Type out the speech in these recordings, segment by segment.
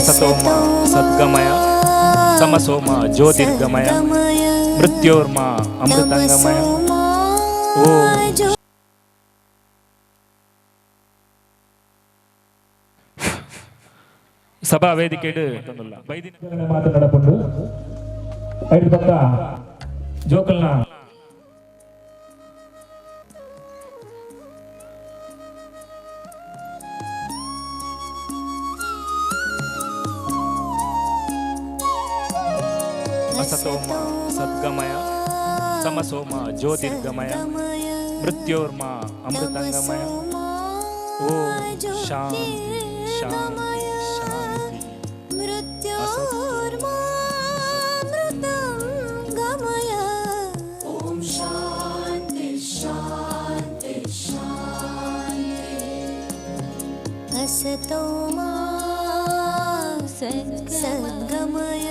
ಅಸತೋಮ ಸದ್ಗಮಯ ತಮಸೋಮ ಜ್ಯೋತಿರ್ಗಮಯ ಮೃತ್ಯೋರ್ಮ ಅಮೃತಂಗಮಯ. ಓಂ. ಸಭಾ ವೇದಿಕೆಡ್ ಬೈದಿನ ಮಾತನಾಡಕೊಂಡು ಐದು ಪಕ್ಕ ಜೋಕಲ್ನ ಅಸತೋಮ ಸದ್ಗಮಯ ತಮಸೋಮ ಜ್ಯೋತಿರ್ಗಮಯ ಮೃತ್ಯೋರ್ಮ ಅಮೃತಂಗಮಯ. ಓಂ ಶಾಂತಿ ಶಾಂತಿ ಶಾಂತಿ. असतो मा सद्गमय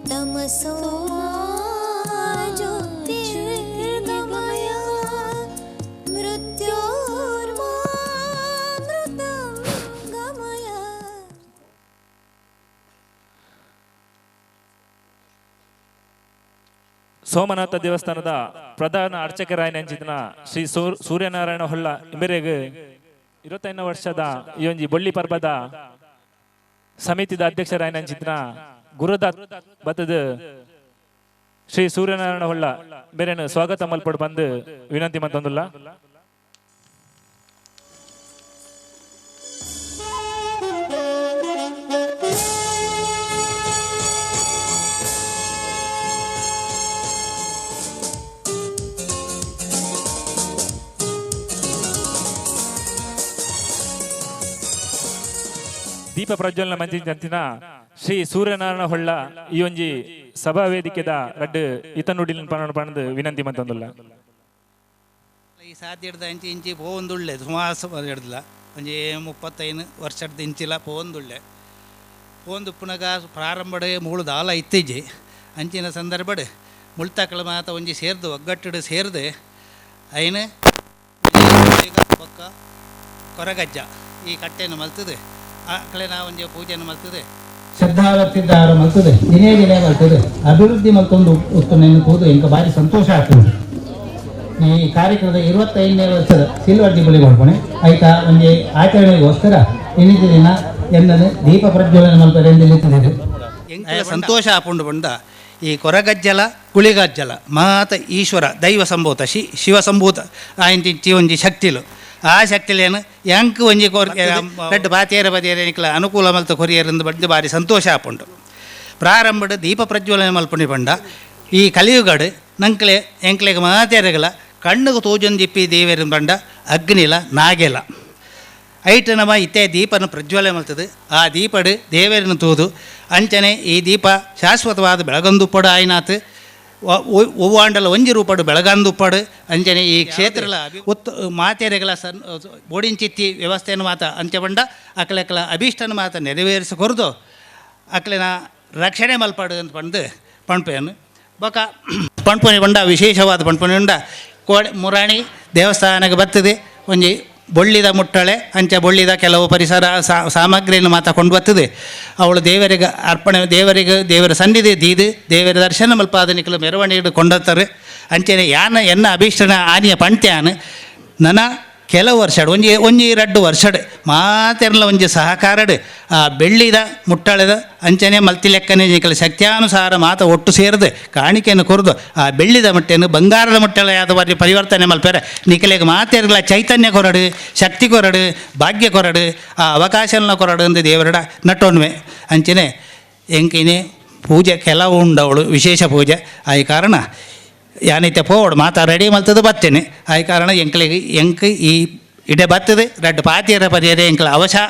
तमसो मा ज्योतिर्गमय मृत्योर्मामृतं गमय. ಸೋಮನಾಥ ದೇವಸ್ಥಾನದ ಪ್ರಧಾನ ಅರ್ಚಕರಾಯನಂಚಿತನ ಶ್ರೀ ಸೂರ್ಯನಾರಾಯಣ ಹೊಳ್ಳ ಇಂಬೆರೆಗ್ 25 ವರ್ಷದ ಈ ಒಂಜಿ ಬೊಳ್ಳಿ ಪರ್ಬದ ಸಮಿತಿದ ಅಧ್ಯಕ್ಷರಾಯನಂಚಿತನ ಗುರುದತ್ ಬತ್ತದ ಶ್ರೀ ಸೂರ್ಯನಾರಾಯಣ ಹೊಳ್ಳ ಬೇರೆನು ಸ್ವಾಗತ ಮಲ್ಪಡ್ ಬಂದು ವಿನಂತಿ ಮಂತೊಂದುಲ್ಲ. ದೀಪ ಪ್ರಜ್ವಲನ ಮಂಚಿನ ಶ್ರೀ ಸೂರ್ಯನಾರಾಯಣ ಹೊಳ್ಳ ಈ ಒಂಜಿ ಸಭಾ ವೇದಿಕೆದ ರಡ್ಡು ಇತನುಡಿಲಿನ ಪಣ ಪಣದು ವಿನಂತಿ ಮಂತೊಂದುಲ್ಲ. ಈ ಸಾಧ್ಯ ಹಿಡ್ದ ಇಂಚಿ ಇಂಚಿ ಪೋವೊಂದುಳ್ಳೆ ಸುಮಾರು ಹಿಡ್ದಿಲ್ಲ, ಒಂಜಿ 35 ವರ್ಷದ ಇಂಚಿಲ ಪೋವೊಂದುಳ್ಳೆ. ಪೋವೊಂದು ಪುನಗ ಪ್ರಾರಂಭಡೆ ಮೂಳು ದಾಲ ಇತ್ತೀಜಿ. ಅಂಚಿನ ಸಂದರ್ಭಡ್ ಮುಳ್ತಾಕಳ ಮಾತ ಒಂಜಿ ಸೇರ್ದು ಒಗ್ಗಟ್ಟುಡು ಸೇರ್ದು ಐನು ಬೊಕ್ಕ ಕೊರಗಜ್ಜ ಈ ಕಟ್ಟೆಯನ್ನು ಮಲ್ತದೆ, ಆಕಳೆ ನಾವು ಒಂಜಿ ಪೂಜೆಯನ್ನು ಮಲ್ತದೆ, ಶ್ರದ್ಧಾವತ್ತಿದ್ದಾರ ಮಲ್ತದೆ, ದಿನೇ ದಿನೇ ಮಲ್ತದೆ, ಅಭಿವೃದ್ಧಿ ಮಲ್ತೊಂದು ಉತ್ತಮ ಕೂದು ಇಂಕ ಭಾರಿ ಸಂತೋಷ ಆಗ್ತದೆ. ಈ ಕಾರ್ಯಕ್ರಮದ 25ನೇ ವರ್ಷದ ಸಿಲ್ವರ್ ಜುಬಿಲಿ ಕೊಡ್ಕೊಣೆ ಆಯ್ತಾ ಒಂಜಿ ಆಚರಣೆಗೋಸ್ಕರ ಇನ್ನಿತ ದಿನ ಎನ್ನನು ದೀಪ ಪ್ರಜ್ವಲನೆ ಮಲ್ಪರೆ ಎಂದು ಸಂತೋಷ ಆಪುಂಡು ಬಂದ ಈ ಕೊರಗಜ್ಜಲ ಕುಳಿಗಜ್ಜಲ ಮಾತ ಈಶ್ವರ ದೈವ ಸಂಭೂತ ಶಿವ ಸಂಭೂತ ಆಯಿಂತಿ ಒಂಜಿ ಶಕ್ತಿಲು ಆ ಶಕ್ತಿಲೇನು ಯಾಂಕ್ ಒಂಜಿ ಕೋರ್ ರಡ್ಡು ಬಾತಿಯರ ಬದಿಯರ ನಿಕ್ಲ ಅನುಕೂಲ ಮಲ್ತ ಕೊರಿಯರಿಂದ ಬಂದು ಭಾರಿ ಸಂತೋಷ ಆಪುಂಡು. ಪ್ರಾರಂಭಡ್ ದೀಪ ಪ್ರಜ್ವಲನೆ ಮಲ್ಪುಣಿ ಪಂಡ ಈ ಕಲಿಯುಗಡು ನಂಕ್ಲೆ ಎಂಕ್ಲೆಗ್ ಮಾತೆರಗಲ ಕಣ್ಣುಗು ತೋಜೊಂದಿಪ್ಪಿ ದೇವೆರ್ ಬಂಡ ಅಗ್ನಿಲ ನಾಗೆಲ ಐಟ್ ನಮ ಇತ್ತೆ ದೀಪನ ಪ್ರಜ್ವಲನೆ ಮಲ್ತದೆ. ಆ ದೀಪಡು ದೇವರನ್ನು ತೂದು ಅಂಚನೆ ಈ ದೀಪ ಶಾಶ್ವತವಾದ ಬೆಳಗಂದುಪ್ಪಡು ಆಯ್ನಾತ್ ಒವ್ವಾಂಡಲ ಒಂಜಿ ರೂಪಡು ಬೆಳಗಂದುಪ್ಪಡು ಅಂಚನೆ ಈ ಕ್ಷೇತ್ರಲ ಉತ್ ಮಾತೆರೆಗಳ ಸನ್ ಬೋಡಿಂಚಿತ್ತಿ ವ್ಯವಸ್ಥೆಯನ್ನು ಮಾತ ಅಂಚೆ ಬಂಡ ಅಕಲೆಕಲ ಅಭೀಷ್ಟನ ಮಾತ ನೆರವೇರಿಸಿ ಕೊರ್ದು ಅಕ್ಲೆನ ರಕ್ಷಣೆ ಮಲ್ಪಾಡು ಅಂತ ಪಂದು ಪಣ್ಪೆಯನ್ನು ಬೊಕ ಪಣ್ಪುನಿ ಬಂಡ ವಿಶೇಷವಾದ ಪಣ್ಪುನಿ ಉಂಡ ಕೋಡೆ ಮುರಾಣಿ ದೇವಸ್ಥಾನಕ್ಕೆ ಬರ್ತದೆ ಒಂಜಿ ಬೊಳ್ಳಿದ ಮುಟ್ಟಳೆ ಅಂಚೆ ಬೊಳ್ಳಿದ ಕೆಲವು ಪರಿಸರ ಸಾಮಗ್ರಿಯನ್ನು ಮಾತ ಕೊಂಡು ಬರ್ತದೆ. ಅವಳು ದೇವರಿಗೆ ಅರ್ಪಣೆ ದೇವರಿಗೆ ದೇವರ ಸನ್ನಿಧಿ ದೀದು ದೇವರ ದರ್ಶನ ಮಲ್ಪಾದ ನಿಕಲು ಮೆರವಣಿಗೆ ಕೊಂಡತ್ತಾರೆ. ಅಂಚನೆ ಯಾನ ಎನ್ನ ಅಭೀಷ್ಟನ ಆನಿಯ ಪಂತ್ಯಾನ ನನ ಕೆಲವು ವರ್ಷಡ್ ಒಂಜಿ ಒಂಜಿ ರಡ್ಡು ವರ್ಷಡ್ ಮಾತೆರ್ಲ ಒಂಜಿ ಸಹಕಾರಡ್ ಆ ಬೆಳ್ಳಿದ ಮುಟ್ಟಳೆದ ಅಂಚನೆ ಮಲ್ತಿ ಲೆಕ್ಕನೆ ನಿಕಲ ಶಕ್ತ್ಯಾನುಸಾರ ಮಾತ ಒಟ್ಟು ಸೇರಿದು ಕಾಣಿಕೆಯನ್ನು ಕೊರ್ದು ಆ ಬೆಳ್ಳಿದ ಮುಟ್ಟೆಯನ್ನು ಬಂಗಾರದ ಮುಟ್ಟಳೆಯಾದ ಪರಿವರ್ತನೆ ಮಲ್ಪೆರೆ ನಿಕಲೆಗೆ ಮಾತೆರ್ಲ ಚೈತನ್ಯ ಕೊರಡು ಶಕ್ತಿ ಕೊರಡು ಭಾಗ್ಯ ಕೊರಡು ಆ ಅವಕಾಶನ ಕೊರಡು ಅಂದು ದೇವರಡ ನಟ್ಟೊಣ್ವೆ. ಅಂಚನೆ ಎಂಕಿನೇ ಪೂಜೆ ಕೆಲವು ಉಂಡವಳು ವಿಶೇಷ ಪೂಜೆ ಆಯಿ ಕಾರಣ ಯಾನೈತೆ ಪೋವಡು ಮಾತಾ ರೆಡಿ ಮಲ್ತದ ಬತ್ತೇನೆ ಆಯಿ ಕಾರಣ ಎಂಕ್ಲೆಗ್ ಎಂಕ್ ಈ ಇಡೆ ಬರ್ತದೆ ರಡ್ಡು ಪಾತಿಯರ ಪರಿಯರೆ ಎಂಕ್ಲ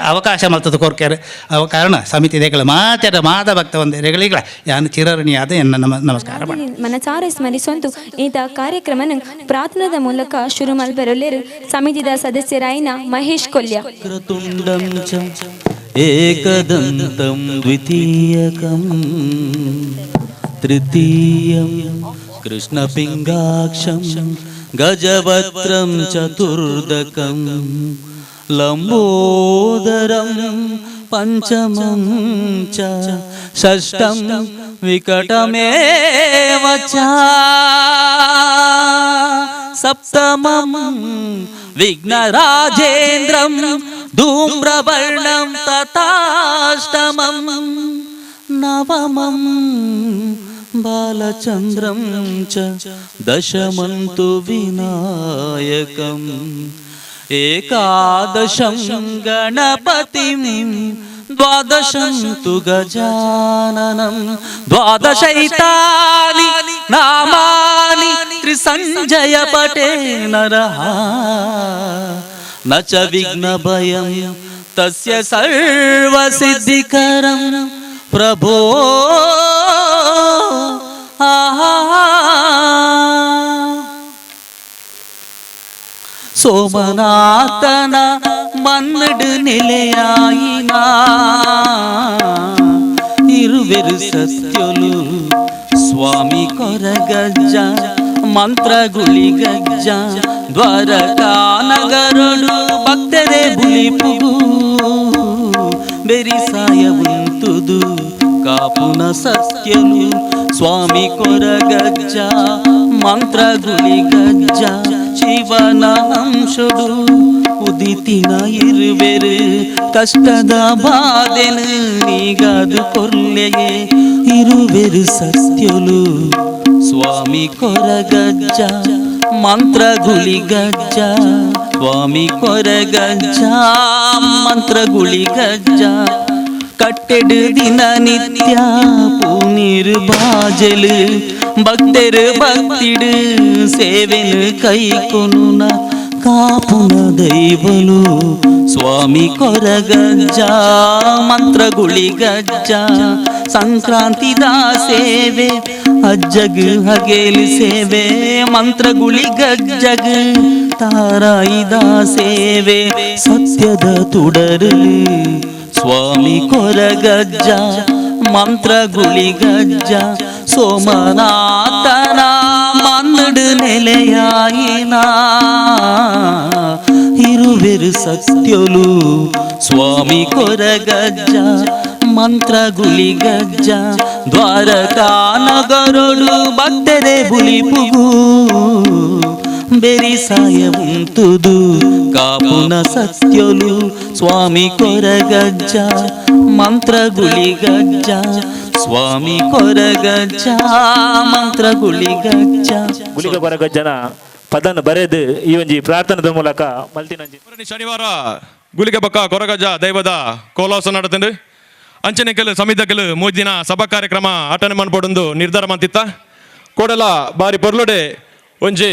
ಅವಕಾಶ ಮಲ್ತದ ಕೋರ್ಕೆರ್ ಅವ ಕಾರಣ ಸಮಿತಿ ದೇಕಲ ಮಾತೆರ ಮಾತ ಭಕ್ತ ಒಂದೆರೆಗಳಿಗಳ ಯಾನು ಚಿರಋಣಿಯಾದ ಎನ್ನ ನಮಸ್ಕಾರ ಮನಸಾರ ಸ್ಮರಿಸೊಂದು ಈತ ಕಾರ್ಯಕ್ರಮನ ಪ್ರಾರ್ಥನದ ಮೂಲಕ ಶುರು ಮಲ್ಪೆರೊಲ್ಲೆರು ಸಮಿತಿದ ಸದಸ್ಯರಾಯಿನ ಮಹೇಶ್ ಕೊಲ್ಯ. ವಕ್ರತುಂಡಂ ಚ ಏಕದಂತಂ ದ್ವಿತೀಯಕಂ ತೃತೀಯಂ ಕೃಷ್ಣಪಿಂಗಾಕ್ಷಂ ಗಜವಕ್ತ್ರಂ ಚತುರ್ದಕಂ Lambodaram పంచమం చ షష్టం వికటమేవ చ సప్తమం విఘ్నరాజేంద్రం ధూమ్రవర్ణం తథాష్టమం నవమం బాలచంద్రం చ దశమం తు వినాయకం ఏకాదశం గణపతిం ద్వాదశం తు గజాననం ద్వాదశైతాని నామాని త్రిసంజయ పటే నరః న చ విఘ్నభయం తస్య సర్వసిద్ధికరం ప్రభో. ఆహా. ಸೋಮನಾಥನ ಮನ್ನಡು ನೆಲೆಯಾಯಿನ ಇರುವೆರು ಸತ್ಯಲು ಸ್ವಾಮಿ ಕೊರಗಜ್ಜ ಮಂತ್ರಗುಳಿ ಗಜ್ಜ ದ್ವಾರಕಾ ನಗರಡು ಭಕ್ತರೇ ಬುಲಿಪುಗು ಬೆರಿಸಾಯ ಉಂತುದು ಕಾಪುನ ಸತ್ಯಲು ಸ್ವಾಮಿ ಕೊರಗಜ್ಜ ಮಂತ್ರಗುಳಿ ಗಜ್ಜ ಶಿವನ ಅಂಶಡು ಉದಿತಿನ ಇರುವೆರು ಕಷ್ಟದ ಬಾಧೆನು ನೀಗದು ಕೊರ್ಲೆಯೇ ಇರುವೆರು ಸತ್ಯಲು ಸ್ವಾಮಿ ಕೊರಗಜ್ಜ ಮಂತ್ರಗುಳಿ ಗಜ್ಜ ಸ್ವಾಮಿ ಕೊರಗಜ್ಜ ಮಂತ್ರಗುಳಿ ಗಜ್ಜ ಕಟ್ಟೆಡು ದಿನ ನಿತ್ಯ ಪೂನೀರು ಬಾಜಲು ಭಕ್ತರು ಭಕ್ತಿಡು ಸೇವೆನು ಕೈಕೊನುನ ಕಾಪುನ ದೈವಲು ಸ್ವಾಮಿ ಕೊರಗಜ್ಜ ಮಂತ್ರಗುಳಿ ಗಜ್ಜ ಸಂಕ್ರಾಂತಿದ ಸೇವೆ ಅಜ್ಜಗ್ ಹಗೇಲಿ ಸೇವೆ ಮಂತ್ರಗುಳಿ ಗಜ್ಜಗ್ ತಾರಾಯಿದ ಸೇವೆ ಸತ್ಯದ ತುಡರು ಸ್ವಾಮಿ ಕೊರಗಜ್ಜ ಮಂತ್ರಗುಳಿ ಗಜ್ಜ ಸೋಮನಾಥನ ಮನ್ನಡು ನೆಲೆಯಾಯಿನ ಇರುವೆರು ಸತ್ಯಲು ಸ್ವಾಮಿ ಕೊರಗಜ್ಜ ಮಂತ್ರಗುಳಿ ಗಜ್ಜ ದ್ವಾರಕಾ ನಗರೊಡು ಭಕ್ತರೇ ಬುಲಿಪುಗು ಬೆರಿಸಾಯ ಉಂತುದು ಕಾಪುನ ಸತ್ಯಲು ಸ್ವಾಮಿ ಕೊರಗಜ್ಜ ಮಂತ್ರಗುಳಿ ಗಜ್ಜ ಸ್ವಾಮಿ ಕೊರಗಜ್ಜ ಮಂತ್ರಗುಳಿ ಗಜ್ಜ. ಗುಳಿಗ ಕೊರಗಜ್ಜನ ಪದನ ಬರೆದು ಈ ಒಂಜಿ ಪ್ರಾರ್ಥನೆದ ಮೂಲಕ ಮಲ್ತಿನಂಜಿ. ಶನಿವಾರ ಗುಳಿಗ ಬೊಕ್ಕ ಕೊರಗಜ್ಜ ದೈವದ ಕೋಲಾಸ ನಡತಂಡು. ಅಂಚನೆ ಕೆಲ ಸಮಿತಕಲು ಮೂಜಿ ದಿನ ಸಭಾ ಕಾರ್ಯಕ್ರಮ ಅಟನೆ ಮನ್ಪೊಡೊಂದು ನಿರ್ಧಾರ ಮಂತಿತ್ತ. ಕೋಡಲ ಬಾರಿ ಪೊರ್ಲುಡೆ ಒಂಜಿ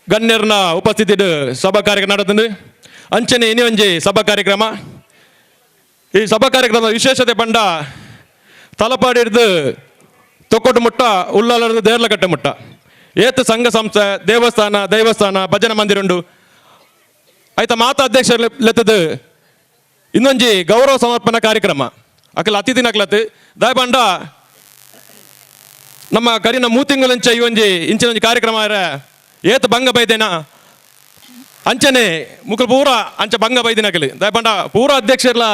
ಗಣ್ಯರ್ನ ಉಪಸ್ಥಿತಿಡ್ ಸಭಾ ಕಾರ್ಯಕ್ರಮ ನಡತಂಡು. ಅಂಚನೆ ಇನಿ ಒಂಜಿ ಸಭಾ ಕಾರ್ಯಕ್ರಮ. ಈ ಸಭಾ ಕಾರ್ಯಕ್ರಮದ ವಿಶೇಷತೆ ಪಂಡ ತಲಪಾಡಿರ್ದು ತೊಕ್ಕೊಟ್ಟು ಮುಟ್ಟ, ಉಳ್ಳಾಲರ್ದು ದೇರ್ಲಕಟ್ಟೆ ಮುಟ್ಟ ಏತ್ ಸಂಘ ಸಂಸ್ಥೆ, ದೇವಸ್ಥಾನ, ದೈವಸ್ಥಾನ, ಭಜನೆ ಮಂದಿರ ಉಂಡು. ಆಯ್ತ ಮಾತಾ ಅಧ್ಯಕ್ಷರು ಲೆತ್ತದು ಇನ್ನೊಂಜಿ ಗೌರವ ಸಮರ್ಪಣಾ ಕಾರ್ಯಕ್ರಮ. ಅಕಲ ಅತಿಥಿ ನಕ್ಲತ್ ದಾಯಪಂಡ ನಮ್ಮ ಕರಿನ ಮೂತಿಂಗುಲಂಚ ಈ ಒಂಜಿ ಇಂಚಿನ ಒಂಜಿ ಕಾರ್ಯಕ್ರಮ ಏತ್ ಭಂಗ ಬೈದೇನ ಅಂಚನೆ ಮುಕುಲು ಪೂರ ಅಂಚ ಭಂಗ ಬೈದಿನಕಲಿ. ದಾಯಪಂಡ ಪೂರ ಅಧ್ಯಕ್ಷರ್ಲ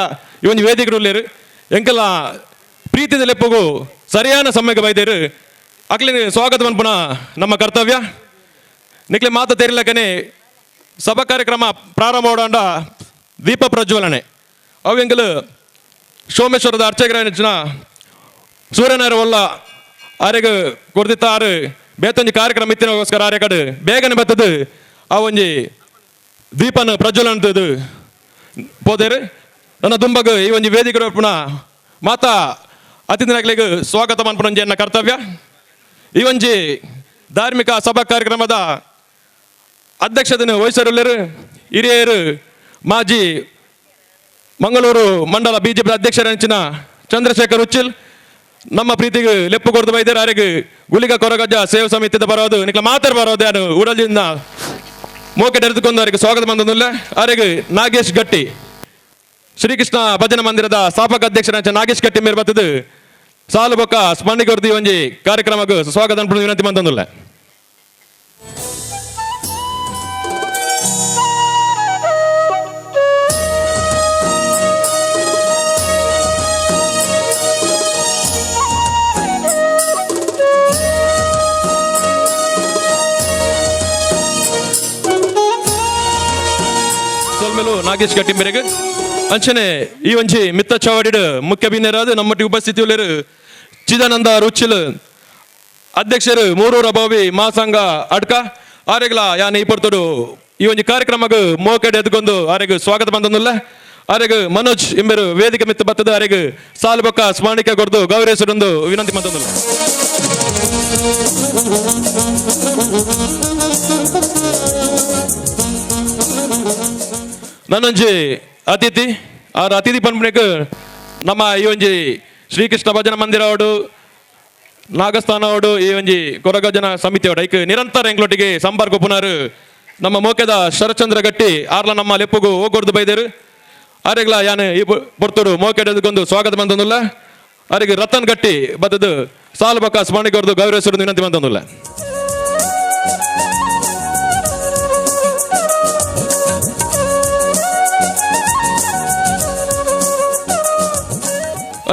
ಈ ಒಂಜಿ ವೇದಿಕೆ ಉಲ್ಲೇರು. ಎಂಕಲ ಪ್ರೀತಿದ ಲೆಪ್ಪಗು ಸರಿಯಾನ ಸಮಯಕ್ಕೆ ಬೈದೇರು. ಅಕ್ಲಿನ ಸ್ವಾಗತ ಪನ್ಪುನ ನಮ್ಮ ಕರ್ತವ್ಯ. ನಿಕ್ಲೆ ಮಾತ ತೆರಿಲಕನೆ ಸಭಾ ಕಾರ್ಯಕ್ರಮ ಪ್ರಾರಂಭ ಓಡಾಂಡ ದೀಪ ಪ್ರಜ್ವಲನೆ. ಅವು ಎಂಕಲು ಸೋಮೇಶ್ವರದ ಅರ್ಚಕರ ಸೂರ್ಯನಾರ ಒಲ್ಲ ಆರೆಗ್ ಕೊರ್ದಿತ್ತಾರು. ಬೇತೊಂಜಿ ಕಾರ್ಯಕ್ರಮ ಇತ್ತಿನಗೋಸ್ಕರ ಆರೆ ಕಡೆ ಬೇಗನೆ ಬತ್ತದು ಆ ಒಂಜಿ ದೀಪನ ಪ್ರಜ್ವಲನ ಪೋದೇರು. ನನ್ನ ದುಂಬಗ್ ಈ ಒಂಜಿ ವೇದಿಕೆ ಪುನ ಮಾತಾ ಅತಿಥಿನಗಳಿಗೆ ಸ್ವಾಗತ ಮನ್ಪುನ ಒಂಜಿ ಎನ್ನ ಕರ್ತವ್ಯ. ಈ ಒಂಜಿ ಧಾರ್ಮಿಕ ಸಭಾ ಕಾರ್ಯಕ್ರಮದ ಅಧ್ಯಕ್ಷತೆಯನ್ನು ವಹಿಸರುಲ್ಲೇರು ಹಿರಿಯರು ಮಾಜಿ ಮಂಗಳೂರು ಮಂಡಲ ಬಿಜೆಪಿ ಅಧ್ಯಕ್ಷರಂಚಿನ ಚಂದ್ರಶೇಖರ್ ಉಚ್ಚಿಲ್ ನಮ್ಮ ಪ್ರೀತಿಗೆ ಲೆಪ್ಪು ಕೊಡ್ದು ಬೈದಾರೆ. ಆರೆಗ್ ಗುಳಿಗ ಕೊರಗಜ್ಜ ಸೇವಾ ಸಮಿತಿದ ಬರೋದು ನಿಕ್ಲ ಮಾತಾಡ ಬರೋದು ಯಾರು ಉಡಲಿಂದ ಮೋಕೆ ಎರೆದುಕೊಂಡು ಅವರಿಗೆ ಸ್ವಾಗತ ಬಂದಲ್ಲ. ಆರೆಗ್ ನಾಗೇಶ್ ಗಟ್ಟಿ, ಶ್ರೀಕೃಷ್ಣ ಭಜನಾ ಮಂದಿರದ ಸ್ಥಾಪಕ ಅಧ್ಯಕ್ಷರ ನಾಗೇಶ್ ಗಟ್ಟಿ ಮೇರ್ ಬತ್ತದು ಸಾಲು ಬೊಕ್ಕ ಸ್ಮರಣಿಗೆ ಹೊರ್ದಿ ಒಂಜಿ ಕಾರ್ಯಕ್ರಮಕ್ಕೆ ಸ್ವಾಗತ ಅನ್ಪುನ ವಿನಂತಿ ಬಂದಲ್ಲ. ನಾಗೇಶ್ ಗಟ್ಟಿಂಬೆರೆಗ್ ಅಂಚನೆ ಈ ಒಂಜಿ ಮಿತ್ತ ಚಾವಡಿಡ್ ಮುಖ್ಯ ಬಿನ್ನೆರಾದ್ ನಮ್ಮೊಟ್ಟಿಗೆ ಉಪಸ್ಥಿತಿ ಉಲ್ಲೆರ್ ಚಿದಾನಂದ ರುಚಿಲ್ ಅಧ್ಯಕ್ಷರು ಮೂರೂರ ಬಾವಿ ಮಾಸಂಗ ಅಡ್ಕ ಆರೆಗ್ಲ ಯಾನ್ ಈ ಪೊರ್ತುಡು ಈ ಒಂಜಿ ಕಾರ್ಯಕ್ರಮಗ್ ಮೋಕೆಡ್ ಎದ್ಕೊಂದು ಆರೆಗ್ ಸ್ವಾಗತ ಬಂದನುಲ್ಲ. ಆರೆಗ್ ಮನೋಜ್ ಇಂಬೆರು ವೇದಿಕೆ ಮಿತ್ತ ಬತ್ತದ ಆರೆಗ್ ಸಾಲು ಬೊಕ್ಕ ಸ್ಮರಣಿಕೆ ಕೊರ್ದು ಗೌರವಿಸುಂದು ವಿನಂತಿ ಮಂತೊಂದುಲ್ಲ. ನನ್ನೊಂಜಿ ಅತಿಥಿ ಆರ್ ಅತಿಥಿ ಪನ್ಪುನೆಕ್ ನಮ್ಮ ಈ ಒಂಜಿ ಶ್ರೀಕೃಷ್ಣ ಭಜನ ಮಂದಿರ ಅವಡು ನಾಗಸ್ಥಾನ ಅವಡು ಈ ಒಂಜಿ ಕೊರಗಜನ ಸಮಿತಿ ಅವಡು ಐಕ್ ನಿರಂತರ ಎಂಗ್ಲೊಟ್ಟಿಗೆ ಸಂಪರ್ಕ ಉಪ್ಪುನಾರು ನಮ್ಮ ಮೋಕೆದ ಶರತ್ಚಂದ್ರ ಗಟ್ಟಿ ಆರ್ಲ ನಮ್ಮ ಲೆಪ್ಪುಗು ಓಗೊರ್ದು ಬೈದೇರು. ಆರೆಗ್ಲ ಯಾನ್ ಈ ಪೊರ್ತುಡು ಮೋಕೆಡದಕ್ಕೊಂದು ಸ್ವಾಗತ ಬಂದೊಂದುಲ್ಲ. ಆರೆಗ್ ರತನ್ ಗಟ್ಟಿ ಬತ್ತದು ಸಾಲು ಬೊಕ್ಕ ಸ್ಮರಣೆ ಕೊರ್ದು ಗೌರವಿಸುವುದು ವಿನಂತಿ ಬಂದೊಂದುಲ್ಲ.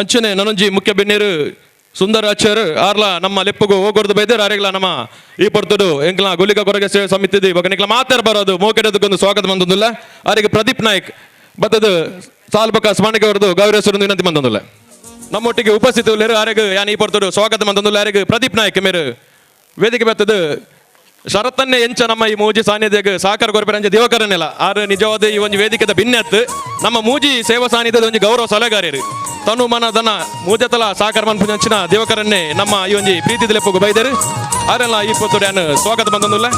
ಅಂಚನೆ ನನೊಂಜಿ ಮುಖ್ಯ ಬೆನ್ನೇರು ಸುಂದರ ಆಚಾರ್ ಆರ್ಲ ನಮ್ಮ ಲೆಪ್ಪುಗು ಹೋಗೊರ್ದು ಬೈದೇರು. ಆರೆಗ್ಲ ನಮ್ಮ ಈ ಪೊರ್ತುಡು ಎಂಕ್ಲ ಗುಲಿಕ ಕೊರಗೆ ಸೇವೆ ಸಮಿತಿ ಬೊಕ ನಿಕ್ಲ ಮಾತಾರ ಬರೋದು ಮೋಕೆಡದಕ್ಕೊಂದು ಸ್ವಾಗತ ಬಂದೊಂದುಲ್ಲ. ಆರೆಗ್ ಪ್ರದೀಪ್ ನಾಯ್ಕ್ ಬತ್ತದು ಸಾಲು ಬೊಕ್ಕ ಸ್ಮರಣೆಗೆ ಹೊರದು ಗೌರವಿಸುವುದು ವಿನಂತಿ ಬಂದೊಂದುಲ್ಲ. ನಮ್ಮೊಟ್ಟಿಗೆ ಉಪಸ್ಥಿತಿ ಉಲ್ಲೇರು ಆರೆಗ್ ಯಾನ್ ಈ ಪೊರ್ತುಡು ಸ್ವಾಗತ ಮಂತೊಂದುಲ್ಲ. ಆರೆಗ್ ಪ್ರದೀಪ್ ನಾಯ್ಕ್ ಮೇರು ವೇದಿಕೆ ಬತ್ತದು ಶರತ್ತನ್ನೇ ಎಂಚ ನಮ್ಮ ಈ ಮೂಜಿ ಸಾನ್ನಿಧ್ಯಗ್ ಸಹಕಾರ ಕೊರ್ಪೆರಂಚ ದಿವಕರನೆಲ್ಲ ಆರು ನಿಜವಾದ ಈ ಒಂಜಿ ವೇದಿಕೆದ ಭಿನ್ನತ್ ನಮ್ಮ ಮೂಜಿ ಸೇವಾ ಸಾನ್ನಿಧ್ಯದ ಒಂಜಿ ಗೌರವ ಸಲಹೆಗಾರರು ತನು ಮನ ಧನ ಮೂಜತಲ ಸಹಕಾರ ಮನ್ಪುಂಚಿನ ದಿವಕರನ್ನೇ ನಮ್ಮ ಈ ಒಂಜಿ ಪ್ರೀತಿ ಲೆಪ್ಪುಗು ಬೈದರು. ಆರೆಲ್ಲ ಈ ಪೊರ್ತುಡು ಯಾನ್ ಸ್ವಾಗತ ಬಂದೊಂದುಲ್ಲ.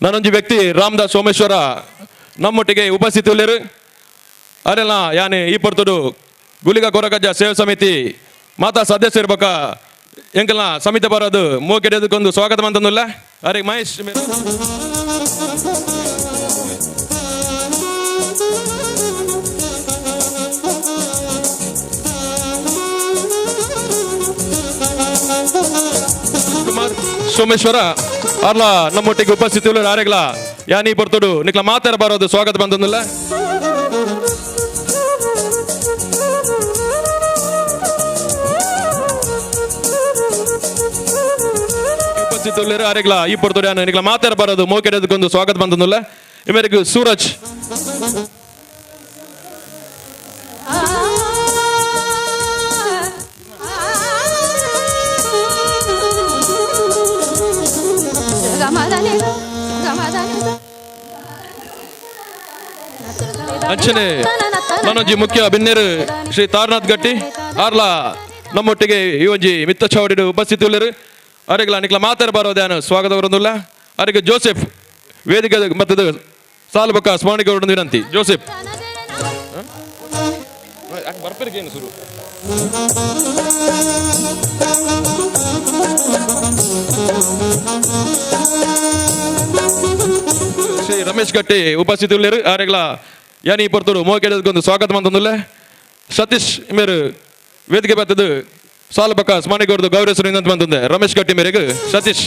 ನಾನೊಂಜಿ ವ್ಯಕ್ತಿ ರಾಮದಾಸ್ ಸೋಮೇಶ್ವರ ನಮ್ಮೊಟ್ಟಿಗೆ ಉಪಸ್ಥಿತಿ ಉಲ್ಲೇರು. ಅರೆಲ್ಲ ಯಾನೆ ಈ ಪೊರ್ತುಡು ಗುಲಿಗ ಕೊರಗಜ್ಜ ಸೇವಾ ಸಮಿತಿ ಮಾತಾ ಸದಸ್ಯರು ಬೊಕ ಎಂಕಲ್ನ ಸಮಿತಿ ಬರೋದು ಮೋಕೆಡದಕ್ಕೊಂದು ಸ್ವಾಗತ ಮಂತಂದುಲ್ಲ. ಅರೆ ಮಹೇಶ್ ಮೇರು. ಕುಮಾರ್ ಸೋಮೇಶ್ವರ ಅರ್ಲ ನಮ್ಮೊಟ್ಟಿಗೆ ಉಪಸ್ಥಿತಿ ಉಲ್ಲೇರು. ಆರೆಗ್ಲ ಯಾನಿ ಪೊರ್ತುಡು ನಿಕ್ಲ ಮಾತಾರ ಬರೋದು ಸ್ವಾಗತ ಬಂದೊಂದುಲ್ಲ. ಉಪಸ್ಥಿತಿ ಉಲ್ಲೇರು. ಆರೆಗ್ಲ ಈ ಪೊರ್ತುಡು ಯಾನು ನಿಕ್ಲ ಮಾತಾರ ಬರೋದು ಮೋಕೆಡದಕ್ಕೊಂದು ಸ್ವಾಗತ ಬಂದೊಂದುಲ್ಲ. ಇಮೇರೆಗ್ ಸೂರಜ್ ಅಂಚನೆ ನಾನೊಂಜಿ ಮುಖ್ಯ ಬಿನ್ನೇರು ಶ್ರೀ ತಾರನಾಥ್ ಗಟ್ಟಿ ಆರ್ಲ ನಮ್ಮೊಟ್ಟಿಗೆ ಈ ಒಂಜಿ ಮಿತ್ತ ಚಾವಡಿಡು ಉಪಸ್ಥಿತಿ ಉಲ್ಲೇರು. ಅರೆಗ್ಲ ನಿಕ್ಲ ಮಾತಾರ ಬರೋದ್ಯಾನು ಸ್ವಾಗತ ಬರೋದಿಲ್ಲ. ಅರೆಗೆ ಜೋಸೆಫ್ ವೇದಿಕೆ ಮತ್ತದು ಸಾಲು ಬೊಕ್ಕ ಸ್ಮರಣಿಕೆ ಹೊರಡು ವಿನಂತಿ. ಜೋಸೆಫ್ ಬರ್ಪೇನು ಸುರು. ಶ್ರೀ ರಮೇಶ್ ಗಟ್ಟಿ ಉಪಸ್ಥಿತಿ ಉಲ್ಲೇರು. ಆರೆಗ್ಲ ಯಾನಿ ಪೊರ್ತುಡು ಮೋಕೆಡದಕ್ಕೊಂದು ಸ್ವಾಗತ ಮಂತೊಂದುಲ್ಲೆ. ಸತೀಶ್ ಮೇರು ವೇದಿಕೆ ಬತ್ತದು ಸಾಲು ಬೊಕ್ಕ ಸ್ಮರಣೆಗೆ ಹೊರದು ಗೌರವಿಸಲು ವಿನಂತಿ ಬಂತಂದೆ. ರಮೇಶ್ ಗಟ್ಟಿ ಮೇರೆಗೆ ಸತೀಶ್.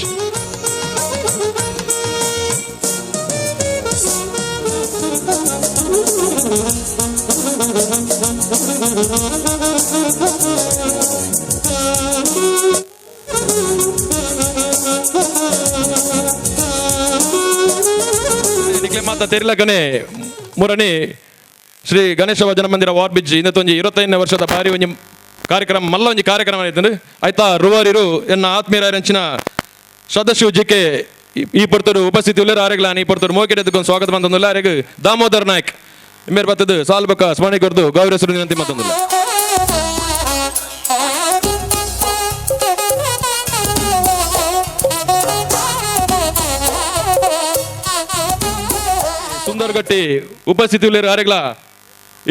ನಿಕ್ಲೆ ಮಾತ ತೆರಿಲಕನೆ ಮುರಣಿ ಶ್ರೀ ಗಣೇಶ ಭಜನ ಮಂದಿರ ವಾರ್ ಬಿಜ್ ಇನ್ನೊಂದು 25ನೇ ವರ್ಷದ ಭಾರಿ ಒಂಜಿ ಕಾರ್ಯಕ್ರಮ ಮಲ್ಲ ಒಂಜಿ ಕಾರ್ಯಕ್ರಮ ಆಯ್ತು ಆಯ್ತಾ. ರುವಾರಿರು ಎನ್ನ ಆತ್ಮೀಯರಂಚಿನ ಸದಸ್ಯ ಜಿ ಕೆ ಈ ಪೊರ್ತುಡು ಉಪಸ್ಥಿತಿ ಉಲ್ಲೇರು. ಆರೆಗ್ಲ ಈ ಪೊರ್ತುಡು ಮೋಕೆಡದಕ್ಕೊಂದು ಸ್ವಾಗತ ಬಂದೊಂದುಲ್ಲ. ಆರೆಗ್ ದಾಮೋದರ್ ನಾಯ್ಕ್ ಮೇರ್ ಬತ್ತದು ಸಾಲು ಬೊಕ್ಕ ಸ್ಮರಣೆ ಕೊರ್ದು ಗೌರವಿಸಲು ವಿನಂತಿ ಮತ್ತೊಂದಿಲ್ಲ. ಸುಂದರ್ ಗಟ್ಟಿ ಉಪಸ್ಥಿತಿ ಉಲ್ಲೇರು. ಆರೆಗ್ಲ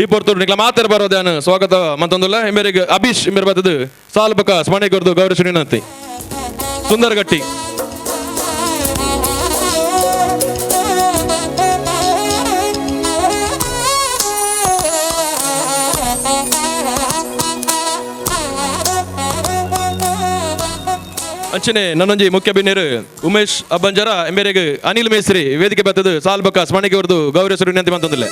ಈ ಪೊರ್ತುಡು ನಿಕ್ಲ ಮಾತಾರ ಬರೋದ್ಯಾನು ಸ್ವಾಗತ ಮಂತೊಂದುಲ್ಲ. ಮೇರೆಗೆ ಅಭೀಶ್ ಮೇರ್ ಬತ್ತದು ಸಾಲು ಬೊಕ್ಕ ಸ್ಮರಣೆ ಕೊರ್ದು ಗೌರವಿಸಲು ವಿನಂತಿ. ಸುಂದರ್ ಗಟ್ಟಿ. ಅಂಚನೆ ನನ್ನೊಂಜಿ ಮುಖ್ಯ ಬಿನ್ನೇರು ಉಮೇಶ್ ಅಬ್ಬಂಜರ ಎಂಬೇರೆಗ್ ಅನಿಲ್ ಮೇಸ್ತ್ರಿ ವೇದಿಕೆ ಬತ್ತದು ಸಾಲ್ ಬೊಕ್ಕ ಸ್ಮರಣೆಗೆ ಹೊರದು ಗೌರವಿಸಲು ವಿನಂತಿ ಮಂತೊಂದುಲ್ಲ.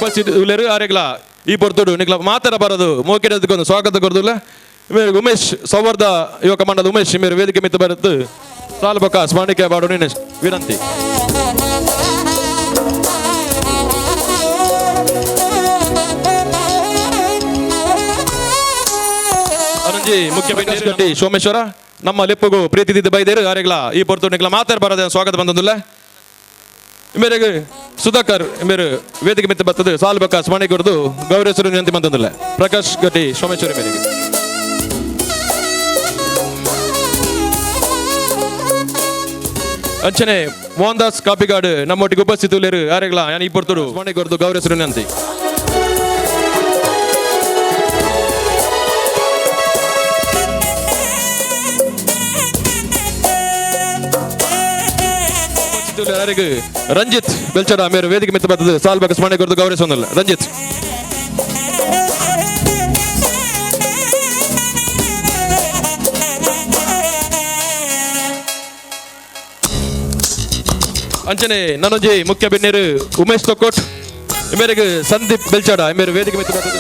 ಉಪಸ್ಥಿತಿ ಉಲ್ಲೇರು. ಆರೆಗ್ಲ ಈ ಪೊರ್ತುಡು ನಿಕ್ಲ ಮಾತರ ಬರೋದು ಮೋಕಿಡದಕ್ಕೊಂದು ಸ್ವಾಗತ ಕೊರ್ದುಲ್ಲ. ಮೇರು ಉಮೇಶ್ ಸೌವರ್ಧ ಯುವಕ ಮಂಡಲ ಉಮೇಶ್ ಮೇರು ವೇದಿಕೆ ಮಿತ್ತ ಬರುತ್ತೆ ಸಾಲು ಬೊಕ್ಕ ಸ್ಮರಣಿಕೆ ಬಾಡು ವಿನಂತಿ. ಅರಂಜಿ ಮುಖ್ಯ ಗಟ್ಟಿ ಸೋಮೇಶ್ವರ ನಮ್ಮ ಲೆಪ್ಪುಗು ಪ್ರೀತಿ ದಿದ್ದ ಬೈದೇರು. ಆರೆಗ್ಲ ಈ ಪೊರ್ತು ನಿಕ್ಲ ಮಾತರ ಬರೋದ ಸ್ವಾಗತ ಬಂದೊಂದುಲ್ಲ. ಮೇರೆಗೆ ಸುಧಾಕರ್ ಮೇರು ವೇದಿಕೆ ಮಿತ್ತ ಬರ್ತದೆ ಸಾಲು ಬೊಕ್ಕ ಸ್ಮರಣೆ ಕೊರದು ಗೌರೇಶ್ವರ ವಿನಂತಿ ಬಂದೊಂದಿಲ್ಲ. ಪ್ರಕಾಶ್ ಗಟ್ಟಿ ಸೋಮೇಶ್ವರ ಮೇರೆಗೆ. ಅಂಚನೆ ಮೋಹನ್ ದಾಸ್ ಕಾಪಿಗಾಡು ನಮ್ಮೊಟ್ಟಿಗೆ ಉಪಸ್ಥಿತಿ ಉಲ್ಲೇರು. ಯಾರೆಗ್ಲ ಯಾನ್ ಈ ಪೊರ್ತುಡು ಸ್ಮರಣೆ ಕೊರದು ಗೌರೇಶ್ವರ ವಿನಂತಿ. ಯಾರಿಗೆ ರಂಜಿತ್ ಬೆಲ್ಚಡ ಮೇರು ವೇದಿಕೆ ಮಿತ್ತ ಬರ್ತದೆ ಸಾಲ್ ಬಗ್ಗೆ ಸ್ಮರಣೆ ಕೊರದು ಗೌರವಿಸೋದಿಲ್ಲ. ರಂಜಿತ್ ಅಂಚನೆ ನನೊಂಜಿ ಮುಖ್ಯ ಬಿನ್ನೇರು ಉಮೇಶ್ ತೊಕ್ಕೋಟ್ ಮೇರೆಗೆ ಸಂದೀಪ್ ಬೆಲ್ಚಡ ಮೇರು ವೇದಿಕೆ ಮಿತ್ತ ಬರ್ತದೆ.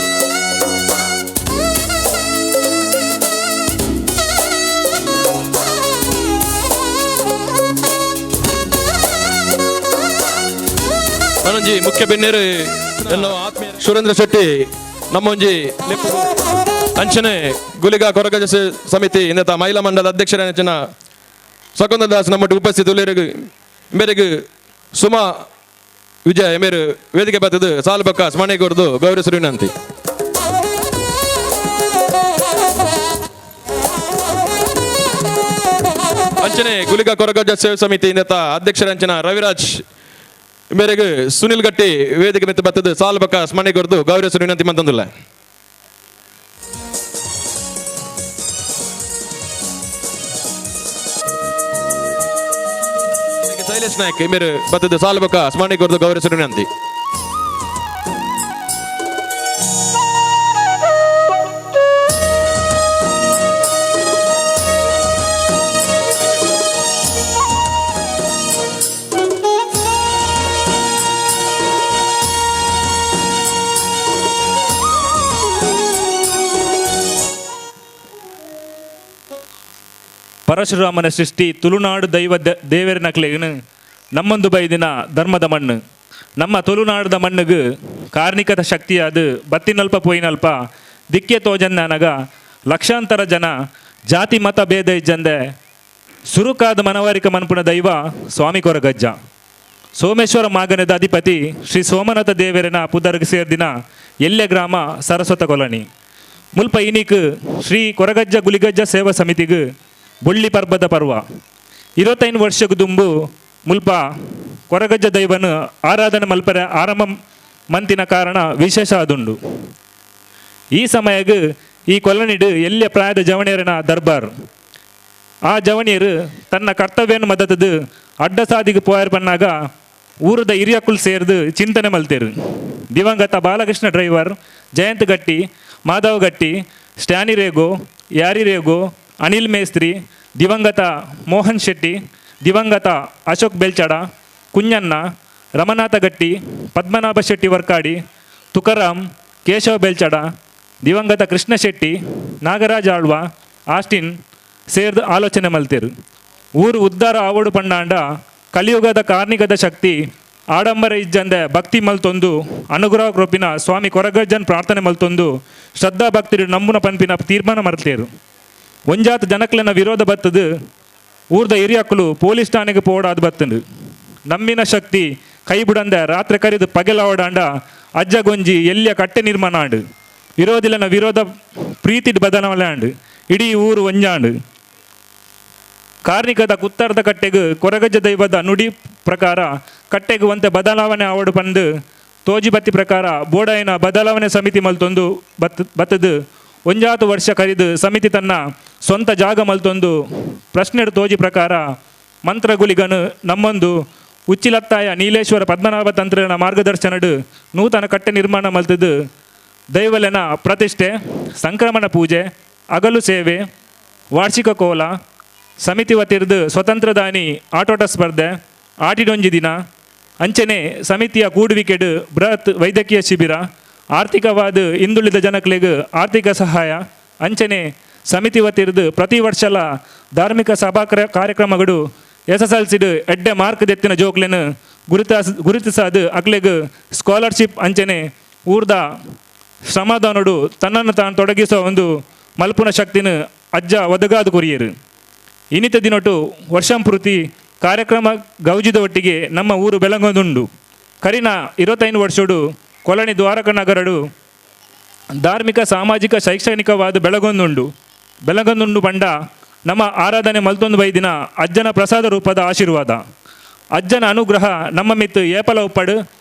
ನನೊಂಜಿ ಮುಖ್ಯ ಬಿನ್ನೇರು ಆತ್ಮೀಯ ಸುರೇಂದ್ರ ಶೆಟ್ಟಿ ನಮ್ಮೊಂಜಿ ಅಂಚನೆ ಗುಲಿಗ ಕೊರಗಜ ಸಮಿತಿ ಇಂದ ಮಹಿಳಾ ಮಂಡಲ ಅಧ್ಯಕ್ಷರ ಶಕುಂತ ದಾಸ್ ನಮ್ಮೊಟ್ಟಿಗೆ ಉಪಸ್ಥಿತಿ ಉಲ್ಲೇರು. ಮೇರೆಗೆ ಸುಮಾ ವಿಜಯ ಮೇರು ವೇದಿಕೆ ಬರ್ತದೆ ಸಾಲು ಬೊಕ್ಕ ಸ್ಮರಣೆ ಕೊರದು ಗೌರವಿಸರು ವಿನಂತಿ. ಅಂಚನೆ ಗುಲಿಗ ಕೊರಗಜ್ಜ ಸೇವೆ ಸಮಿತಿ ಇಂದ ಅಧ್ಯಕ್ಷರ ಅಂಚನ ರವಿರಾಜ್ ಮೇರೆಗೆ ಸುನಿಲ್ ಗಟ್ಟಿ ವೇದಿಕೆ ಮಿತ್ತ ಬರ್ತದೆ ಸಾಲು ಬೊಕ್ಕ ಸ್ಮರಣೆ ಕೊರದು ಗೌರವಿಸರು ವಿನಂತಿ ಮಂತಂದಿಲ್ಲ. ಶೈಲೇಶ್ ನಾಯ್ಕ್ ಮೇರು ಬರ್ತದೆ ಸಾಲು ಬೊಕ್ಕ ಸ್ಮರಣೆ ಕೊರದು ಗೌರವಿಸರು ವಿನಂತಿ. ಪರಶುರಾಮನ ಸೃಷ್ಟಿ ತುಳುನಾಡು ದೈವ ದೇವರನಕ್ಲೆಗನು ನಮ್ಮೊಂದು ಬೈದಿನ ಧರ್ಮದ ಮಣ್ಣು. ನಮ್ಮ ತುಳುನಾಡದ ಮಣ್ಣುಗು ಕಾರ್ಣಿಕದ ಶಕ್ತಿಯಾದ ಬತ್ತಿನಲ್ಪ ಪೋಯಿನಲ್ಪ ದಿಕ್ಕೆ ತೋಜನ್ನನಗ ಲಕ್ಷಾಂತರ ಜನ ಜಾತಿ ಮತ ಭೇದ ಇಜ್ಜಂದೆ ಸುರುಕಾದ ಮನವಾರಿಕ ಮನ್ಪುನ ದೈವ ಸ್ವಾಮಿ ಕೊರಗಜ್ಜ. ಸೋಮೇಶ್ವರ ಮಾಗನದ ಅಧಿಪತಿ ಶ್ರೀ ಸೋಮನಾಥ ದೇವರನ ಪುದರ್ಗ್ ಸೇರ್ದಿನ ಎಲ್ಲೆ ಗ್ರಾಮ ಸರಸ್ವತ ಕೊಲನಿ ಮುಲ್ಪ ಇನಿಕ್ ಶ್ರೀ ಕೊರಗಜ್ಜ ಗುಲಿಗಜ್ಜ ಸೇವಾ ಸಮಿತಿಗ್ ಬೊಳ್ಳಿ ಪರ್ಬದ ಪರ್ವ 25 ವರ್ಷಕ್ಕೆ ದುಂಬು ಮುಲ್ಪ ಕೊರಗಜ್ಜ ದೈವನ ಆರಾಧನೆ ಮಲ್ಪರೆ ಆರಂಭ ಮಂತಿನ ಕಾರಣ ವಿಶೇಷ ಆದುಂಡು. ಈ ಸಮಯಗ್ ಈ ಕೊಲನಿಡು ಎಲ್ಲೆ ಪ್ರಾಯದ ಜವಣಿಯರನ ದರ್ಬಾರ್. ಆ ಜವಣಿಯರು ತನ್ನ ಕರ್ತವ್ಯವನ್ನು ಮದತದು ಅಡ್ಡ ಸಾದಿಗೆ ಪೋಯರ್ ಬನ್ನಾಗ ಊರದ ಹಿರಿಯಕ್ಕುಲ್ ಸೇರ್ದು ಚಿಂತನೆ ಮಲ್ತೇರು. ದಿವಂಗತ ಬಾಲಕೃಷ್ಣ ಡ್ರೈವರ್, ಜಯಂತ್ ಗಟ್ಟಿ, ಮಾಧವ್ ಗಟ್ಟಿ, ಸ್ಟ್ಯಾನಿ ರೇಗೋ, ಯಾರಿ ರೇಗೋ, ಅನಿಲ್ ಮೇಸ್ತ್ರಿ, ದಿವಂಗತ ಮೋಹನ್ ಶೆಟ್ಟಿ, ದಿವಂಗತ ಅಶೋಕ್ ಬೆಲ್ಚಡ, ಕುಂಜಣ್ಣ, ರಮನಾಥ ಗಟ್ಟಿ, ಪದ್ಮನಾಭ ಶೆಟ್ಟಿ ವರ್ಕಾಡಿ, ತುಕಾರಾಮ್, ಕೇಶವ ಬೆಲ್ಚಡ, ದಿವಂಗತ ಕೃಷ್ಣ ಶೆಟ್ಟಿ, ನಾಗರಾಜ್ ಆಳ್ವ, ಆಸ್ಟಿನ್ ಸೇರ್ದು ಆಲೋಚನೆ ಮಲ್ತೇರು. ಊರು ಉದ್ಧಾರ ಆವಡು ಪಂಡಾಂಡ ಕಲಿಯುಗದ ಕಾರ್ಣಿಕದ ಶಕ್ತಿ ಆಡಂಬರ ಇಜ್ಜಂದೆ ಭಕ್ತಿ ಮಲ್ತೊಂದು ಅನುಗ್ರಹ ಕೃಪಿನ ಸ್ವಾಮಿ ಕೊರಗಜ್ಜನ್ ಪ್ರಾರ್ಥನೆ ಮಲ್ತೊಂದು ಶ್ರದ್ಧಾ ಭಕ್ತಿರು ನಂಬುನ ಪನ್ಪಿನ ತೀರ್ಮಾನ ಮರ್ತೇರು. ಒಂಜಾತ ಜನಕ್ಲೆನ ವಿರೋಧ ಬತ್ತದು ಊರ್ದ ಹಿರಿಯಕ್ಕಲು ಪೊಲೀಸ್ ಠಾಣೆಗೆ ಪೋಡಾದ್ ಬತ್ತಂಡು. ನಮ್ಮಿನ ಶಕ್ತಿ ಕೈ ಬುಡಂದೆ ರಾತ್ರಿ ಕರಿದು ಪಗೆಲಾವಡಾಂಡ ಅಜ್ಜಗೊಂಜಿ ಎಲ್ಲಿಯ ಕಟ್ಟೆ ನಿರ್ಮಾಣ ಆಂಡು. ವಿರೋಧಿಲನ ವಿರೋಧ ಪ್ರೀತಿ ಬದಲಾವಣೆ ಆಂಡು. ಇಡೀ ಊರು ಒಂಜಾಂಡು. ಕಾರ್ಣಿಕದ ಕುತ್ತರದ ಕಟ್ಟೆಗೆ ಕೊರಗಜ್ಜ ದೈವದ ನುಡಿ ಪ್ರಕಾರ ಕಟ್ಟೆಗೆ ಒಂತೆ ಬದಲಾವಣೆ ಆವಡು ಬಂದು ತೋಜಿಬತ್ತಿ ಪ್ರಕಾರ ಬೋಡಾಯಿನ ಬದಲಾವಣೆ ಸಮಿತಿ ಮಲ್ತೊಂದು ಬತ್ತದು ಒಂಜಾತು ವರ್ಷ ಕರಿದು ಸಮಿತಿ ತನ್ನ ಸ್ವಂತ ಜಾಗ ಮಲ್ತೊಂದು ಪ್ರಶ್ನೆಡು ತೋಜಿ ಪ್ರಕಾರ ಮಂತ್ರಗುಲಿಗನು ನಮ್ಮೊಂದು ಉಚ್ಚಿಲತ್ತಾಯ ನೀಲೇಶ್ವರ ಪದ್ಮನಾಭ ತಂತ್ರನ ಮಾರ್ಗದರ್ಶನಡು ನೂತನ ಕಟ್ಟೆ ನಿರ್ಮಾಣ ಮಲ್ತದು ದೈವಲೆನ ಪ್ರತಿಷ್ಠೆ, ಸಂಕ್ರಮಣ ಪೂಜೆ, ಅಗಲು ಸೇವೆ, ವಾರ್ಷಿಕ ಕೋಲ, ಸಮಿತಿ ವತಿರ್ದು ಸ್ವತಂತ್ರದಾನಿ ಆಟೋಟ ಸ್ಪರ್ಧೆ, ಆಟಿಡೊಂಜಿ ದಿನ, ಅಂಚನೆ ಸಮಿತಿಯ ಕೂಡುವಿಕೆಡು ಬೃಹತ್ ವೈದ್ಯಕೀಯ ಶಿಬಿರ, ಆರ್ಥಿಕವಾದ ಹಿಂದುಳಿದ ಜನಕ್ಲೆಗ್ ಆರ್ಥಿಕ ಸಹಾಯ, ಅಂಚನೆ ಸಮಿತಿ ವತಿರ್ದು ಪ್ರತಿ ವರ್ಷಲ ಧಾರ್ಮಿಕ ಸಭಾ ಕಾರ್ಯಕ್ರಮಗಳು SSLC ಎಡ್ಡೆ ಮಾರ್ಕ್ ದೆತ್ತಿನ ಜೋಕ್ಲೆನ್ ಗುರುತಿಸಾದ ಅಕ್ಲೆಗ್ ಸ್ಕಾಲರ್ಶಿಪ್ ಅಂಚನೆ ಊರ್ದ ಶ್ರಮದಾನೋಡು ತನ್ನನ್ನು ತಾನು ತೊಡಗಿಸುವ ಒಂದು ಮಲ್ಪುನ ಶಕ್ತಿನ ಅಜ್ಜ ಒದಗಾದ ಕೊರಿಯರು. ಇನ್ನಿತ ದಿನೊಟು ವರ್ಷಂಪೂರ್ತಿ ಕಾರ್ಯಕ್ರಮ ಗೌಜಿದ ಒಟ್ಟಿಗೆ ನಮ್ಮ ಊರು ಬೆಳಗೊಂದುಂಡು. ಕರಿನ 25 ವರ್ಷಡು ಕೊಳನಿ ದ್ವಾರಕ ನಗರಡು ಧಾರ್ಮಿಕ ಸಾಮಾಜಿಕ ಶೈಕ್ಷಣಿಕವಾದ ಬೆಳಗೊಂದುಂಡು. ಬೆಳಗೊಂದುಂಡು ಬಂಡ ನಮ್ಮ ಆರಾಧನೆ ಮಲ್ತೊಂದು ಬೈದಿನ ಅಜ್ಜನ ಪ್ರಸಾದ ರೂಪದ ಆಶೀರ್ವಾದ, ಅಜ್ಜನ ಅನುಗ್ರಹ ನಮ್ಮ ಮಿತ್ತು ಏಪಲ ಉಪ್ಪಡು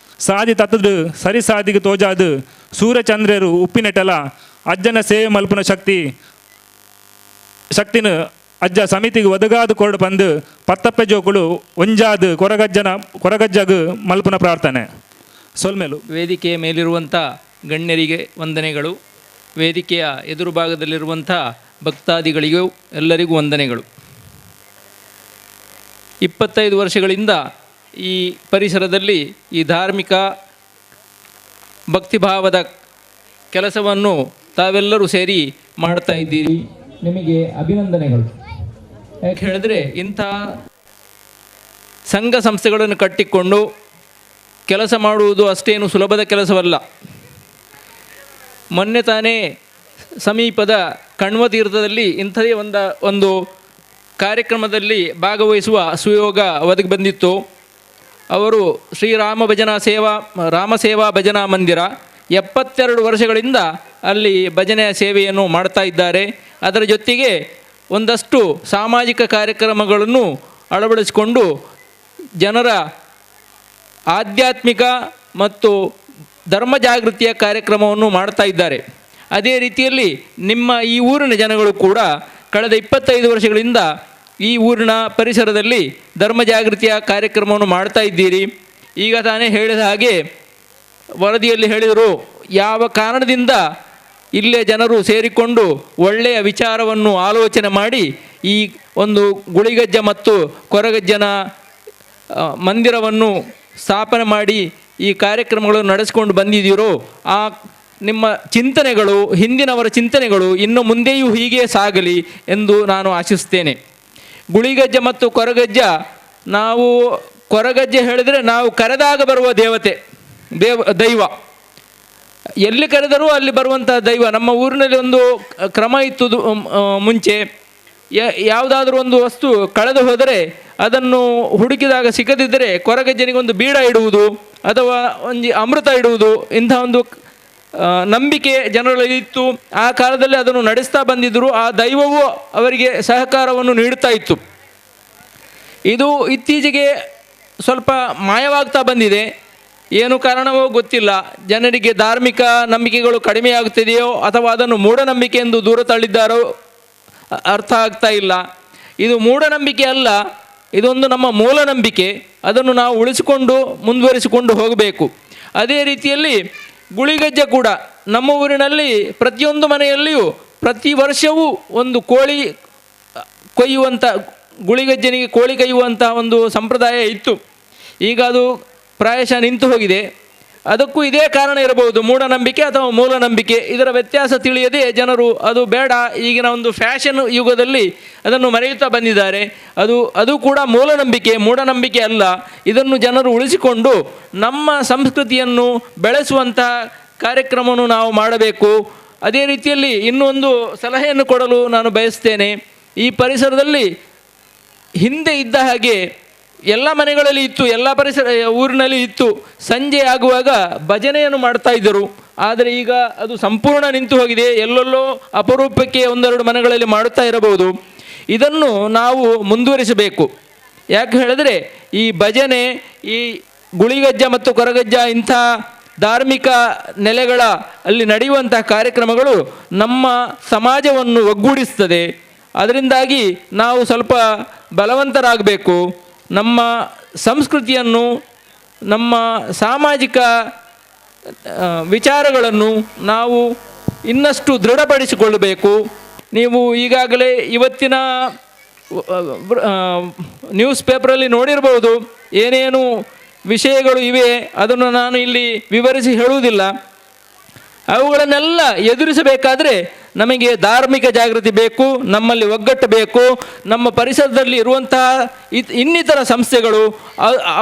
ಸಾದಿ ತತ್ತದು ಸರಿ ಸಾದಿಗೆ ತೋಜಾದು ಸೂರ್ಯಚಂದ್ರರು ಉಪ್ಪಿನೆಟಲ ಅಜ್ಜನ ಸೇವೆ ಮಲ್ಪುನ ಶಕ್ತಿನ ಅಜ್ಜ ಸಮಿತಿಗೆ ಒದಗಾದು ಕೊರಡು ಬಂದು ಪತ್ತಪ್ಪೆ ಜೋಕುಳು ಒಂಜಾದು ಕೊರಗಜ್ಜಗ ಮಲ್ಪುನ ಪ್ರಾರ್ಥನೆ. ಸೊಲ್ಮೇಲು. ವೇದಿಕೆಯ ಮೇಲಿರುವಂಥ ಗಣ್ಯರಿಗೆ ವಂದನೆಗಳು, ವೇದಿಕೆಯ ಎದುರು ಭಾಗದಲ್ಲಿರುವಂಥ ಭಕ್ತಾದಿಗಳಿಗೂ ಎಲ್ಲರಿಗೂ ವಂದನೆಗಳು. 25 ವರ್ಷಗಳಿಂದ ಈ ಪರಿಸರದಲ್ಲಿ ಈ ಧಾರ್ಮಿಕ ಭಕ್ತಿಭಾವದ ಕೆಲಸವನ್ನು ತಾವೆಲ್ಲರೂ ಸೇರಿ ಮಾಡ್ತಾ ಇದ್ದೀರಿ. ನಿಮಗೆ ಅಭಿನಂದನೆಗಳು. ಯಾಕೆ ಹೇಳಿದ್ರೆ ಇಂಥ ಸಂಘ ಸಂಸ್ಥೆಗಳನ್ನು ಕಟ್ಟಿಕೊಂಡು ಕೆಲಸ ಮಾಡುವುದು ಅಷ್ಟೇನು ಸುಲಭದ ಕೆಲಸವಲ್ಲ. ಮೊನ್ನೆ ತಾನೇ ಸಮೀಪದ ಕಣ್ವತೀರ್ಥದಲ್ಲಿ ಇಂಥದೇ ಒಂದು ಕಾರ್ಯಕ್ರಮದಲ್ಲಿ ಭಾಗವಹಿಸುವ ಸುಯೋಗ ಒದಗಿ ಬಂದಿತ್ತು. ಅವರು ಶ್ರೀರಾಮ ಭಜನಾ ಸೇವಾ, ರಾಮ ಸೇವಾ ಭಜನಾ ಮಂದಿರ 72 ವರ್ಷಗಳಿಂದ ಅಲ್ಲಿ ಭಜನೆಯ ಸೇವೆಯನ್ನು ಮಾಡ್ತಾ ಇದ್ದಾರೆ. ಅದರ ಜೊತೆಗೆ ಒಂದಷ್ಟು ಸಾಮಾಜಿಕ ಕಾರ್ಯಕ್ರಮಗಳನ್ನು ಅಳವಡಿಸಿಕೊಂಡು ಜನರ ಆಧ್ಯಾತ್ಮಿಕ ಮತ್ತು ಧರ್ಮ ಜಾಗೃತಿಯ ಕಾರ್ಯಕ್ರಮವನ್ನು ಮಾಡ್ತಾ ಇದ್ದಾರೆ. ಅದೇ ರೀತಿಯಲ್ಲಿ ನಿಮ್ಮ ಈ ಊರಿನ ಜನಗಳು ಕೂಡ ಕಳೆದ 25 ವರ್ಷಗಳಿಂದ ಈ ಊರಿನ ಪರಿಸರದಲ್ಲಿ ಧರ್ಮ ಜಾಗೃತಿಯ ಕಾರ್ಯಕ್ರಮವನ್ನು ಮಾಡ್ತಾ ಇದ್ದೀರಿ. ಈಗ ತಾನೇ ಹೇಳಿದ ಹಾಗೆ ವರದಿಯಲ್ಲಿ ಹೇಳಿದರು, ಯಾವ ಕಾರಣದಿಂದ ಇಲ್ಲೇ ಜನರು ಸೇರಿಕೊಂಡು ಒಳ್ಳೆಯ ವಿಚಾರವನ್ನು ಆಲೋಚನೆ ಮಾಡಿ ಈ ಒಂದು ಗುಳಿಗಜ್ಜ ಮತ್ತು ಕೊರಗಜ್ಜನ ಮಂದಿರವನ್ನು ಸ್ಥಾಪನೆ ಮಾಡಿ ಈ ಕಾರ್ಯಕ್ರಮಗಳನ್ನು ನಡೆಸಿಕೊಂಡು ಬಂದಿದ್ದೀರೋ, ಆ ನಿಮ್ಮ ಚಿಂತನೆಗಳು, ಹಿಂದಿನವರ ಚಿಂತನೆಗಳು ಇನ್ನು ಮುಂದೆಯೂ ಹೀಗೆ ಸಾಗಲಿ ಎಂದು ನಾನು ಆಶಿಸ್ತೇನೆ. ಗುಳಿಗಜ್ಜ ಮತ್ತು ಕೊರಗಜ್ಜ, ನಾವು ಕೊರಗಜ್ಜ ಹೇಳಿದರೆ ನಾವು ಕರೆದಾಗ ಬರುವ ದೇವತೆ, ದೈವ. ಎಲ್ಲಿ ಕರೆದರೂ ಅಲ್ಲಿ ಬರುವಂಥ ದೈವ. ನಮ್ಮ ಊರಿನಲ್ಲಿ ಒಂದು ಕ್ರಮ ಇತ್ತು ಮುಂಚೆ, ಯಾವುದಾದ್ರೂ ಒಂದು ವಸ್ತು ಕಳೆದು ಹೋದರೆ ಅದನ್ನು ಹುಡುಕಿದಾಗ ಸಿಗದಿದ್ದರೆ ಕೊರಗಜ್ಜನಿಗೊಂದು ಬೀಡ ಇಡುವುದು ಅಥವಾ ಒಂದು ಅಮೃತ ಇಡುವುದು, ಇಂಥ ಒಂದು ನಂಬಿಕೆ ಜನರಲ್ಲಿ ಇತ್ತು. ಆ ಕಾಲದಲ್ಲಿ ಅದನ್ನು ನಡೆಸ್ತಾ ಬಂದಿದ್ದರು. ಆ ದೈವವೂ ಅವರಿಗೆ ಸಹಕಾರವನ್ನು ನೀಡುತ್ತಾ ಇತ್ತು. ಇದು ಇತ್ತೀಚೆಗೆ ಸ್ವಲ್ಪ ಮಾಯವಾಗ್ತಾ ಬಂದಿದೆ. ಏನು ಕಾರಣವೋ ಗೊತ್ತಿಲ್ಲ. ಜನರಿಗೆ ಧಾರ್ಮಿಕ ನಂಬಿಕೆಗಳು ಕಡಿಮೆಯಾಗುತ್ತಿದೆಯೋ ಅಥವಾ ಅದನ್ನು ಮೂಢನಂಬಿಕೆ ಎಂದು ದೂರ ತಳ್ಳಿದ್ದಾರೋ ಅರ್ಥ ಆಗ್ತಾ ಇಲ್ಲ. ಇದು ಮೂಢನಂಬಿಕೆ ಅಲ್ಲ, ಇದೊಂದು ನಮ್ಮ ಮೂಲ ನಂಬಿಕೆ. ಅದನ್ನು ನಾವು ಉಳಿಸಿಕೊಂಡು ಮುಂದುವರಿಸಿಕೊಂಡು ಹೋಗಬೇಕು. ಅದೇ ರೀತಿಯಲ್ಲಿ ಗುಳಿಗಜ್ಜ ಕೂಡ ನಮ್ಮ ಊರಿನಲ್ಲಿ ಪ್ರತಿಯೊಂದು ಮನೆಯಲ್ಲಿಯೂ ಪ್ರತಿ ವರ್ಷವೂ ಒಂದು ಕೋಳಿ ಕೊಯ್ಯುವಂಥ, ಗುಳಿಗಜ್ಜನಿಗೆ ಕೋಳಿ ಕೊಯ್ಯುವಂಥ ಒಂದು ಸಂಪ್ರದಾಯ ಇತ್ತು. ಈಗ ಅದು ಪ್ರಾಯಶಃ ನಿಂತು ಹೋಗಿದೆ. ಅದಕ್ಕೂ ಇದೇ ಕಾರಣ ಇರಬಹುದು, ಮೂಢನಂಬಿಕೆ ಅಥವಾ ಮೂಲನಂಬಿಕೆ, ಇದರ ವ್ಯತ್ಯಾಸ ತಿಳಿಯದೆ ಜನರು ಅದು ಬೇಡ, ಈಗಿನ ಒಂದು ಫ್ಯಾಷನ್ ಯುಗದಲ್ಲಿ ಅದನ್ನು ಮರೆಯುತ್ತಾ ಬಂದಿದ್ದಾರೆ. ಅದು ಕೂಡ ಮೂಲನಂಬಿಕೆ, ಮೂಢನಂಬಿಕೆ ಅಲ್ಲ. ಇದನ್ನು ಜನರು ಉಳಿಸಿಕೊಂಡು ನಮ್ಮ ಸಂಸ್ಕೃತಿಯನ್ನು ಬೆಳೆಸುವಂಥ ಕಾರ್ಯಕ್ರಮವನ್ನು ನಾವು ಮಾಡಬೇಕು. ಅದೇ ರೀತಿಯಲ್ಲಿ ಇನ್ನೊಂದು ಸಲಹೆಯನ್ನು ಕೊಡಲು ನಾನು ಬಯಸ್ತೇನೆ. ಈ ಪರಿಸರದಲ್ಲಿ ಹಿಂದೆ ಇದ್ದ ಹಾಗೆ ಎಲ್ಲ ಮನೆಗಳಲ್ಲಿ ಇತ್ತು, ಎಲ್ಲ ಪರಿಸರ ಊರಿನಲ್ಲಿ ಇತ್ತು. ಸಂಜೆ ಆಗುವಾಗ ಭಜನೆಯನ್ನು ಮಾಡ್ತಾ ಇದ್ದರು. ಆದರೆ ಈಗ ಅದು ಸಂಪೂರ್ಣ ನಿಂತು ಹೋಗಿದೆ. ಎಲ್ಲೆಲ್ಲೋ ಅಪರೂಪಕ್ಕೆ ಒಂದೆರಡು ಮನೆಗಳಲ್ಲಿ ಮಾಡುತ್ತಾ ಇರಬಹುದು. ಇದನ್ನು ನಾವು ಮುಂದುವರಿಸಬೇಕು. ಯಾಕೆ ಹೇಳಿದ್ರೆ ಈ ಭಜನೆ, ಈ ಗುಳಿಗಜ್ಜ ಮತ್ತು ಕೊರಗಜ್ಜ ಇಂಥ ಧಾರ್ಮಿಕ ನೆಲೆಗಳ ಅಲ್ಲಿ ನಡೆಯುವಂಥ ಕಾರ್ಯಕ್ರಮಗಳು ನಮ್ಮ ಸಮಾಜವನ್ನು ಒಗ್ಗೂಡಿಸ್ತದೆ. ಅದರಿಂದಾಗಿ ನಾವು ಸ್ವಲ್ಪ ಬಲವಂತರಾಗಬೇಕು. ನಮ್ಮ ಸಂಸ್ಕೃತಿಯನ್ನು, ನಮ್ಮ ಸಾಮಾಜಿಕ ವಿಚಾರಗಳನ್ನು ನಾವು ಇನ್ನಷ್ಟು ದೃಢಪಡಿಸಿಕೊಳ್ಳಬೇಕು. ನೀವು ಈಗಾಗಲೇ ಇವತ್ತಿನ ನ್ಯೂಸ್ ಪೇಪರಲ್ಲಿ ನೋಡಿರ್ಬೋದು, ಏನೇನು ವಿಷಯಗಳು ಇವೆ, ಅದನ್ನು ನಾನು ಇಲ್ಲಿ ವಿವರಿಸಿ ಹೇಳುವುದಿಲ್ಲ. ಅವುಗಳನ್ನೆಲ್ಲ ಎದುರಿಸಬೇಕಾದರೆ ನಮಗೆ ಧಾರ್ಮಿಕ ಜಾಗೃತಿ ಬೇಕು, ನಮ್ಮಲ್ಲಿ ಒಗ್ಗಟ್ಟು ಬೇಕು. ನಮ್ಮ ಪರಿಸರದಲ್ಲಿ ಇರುವಂತಹ ಇನ್ನಿತರ ಸಂಸ್ಥೆಗಳು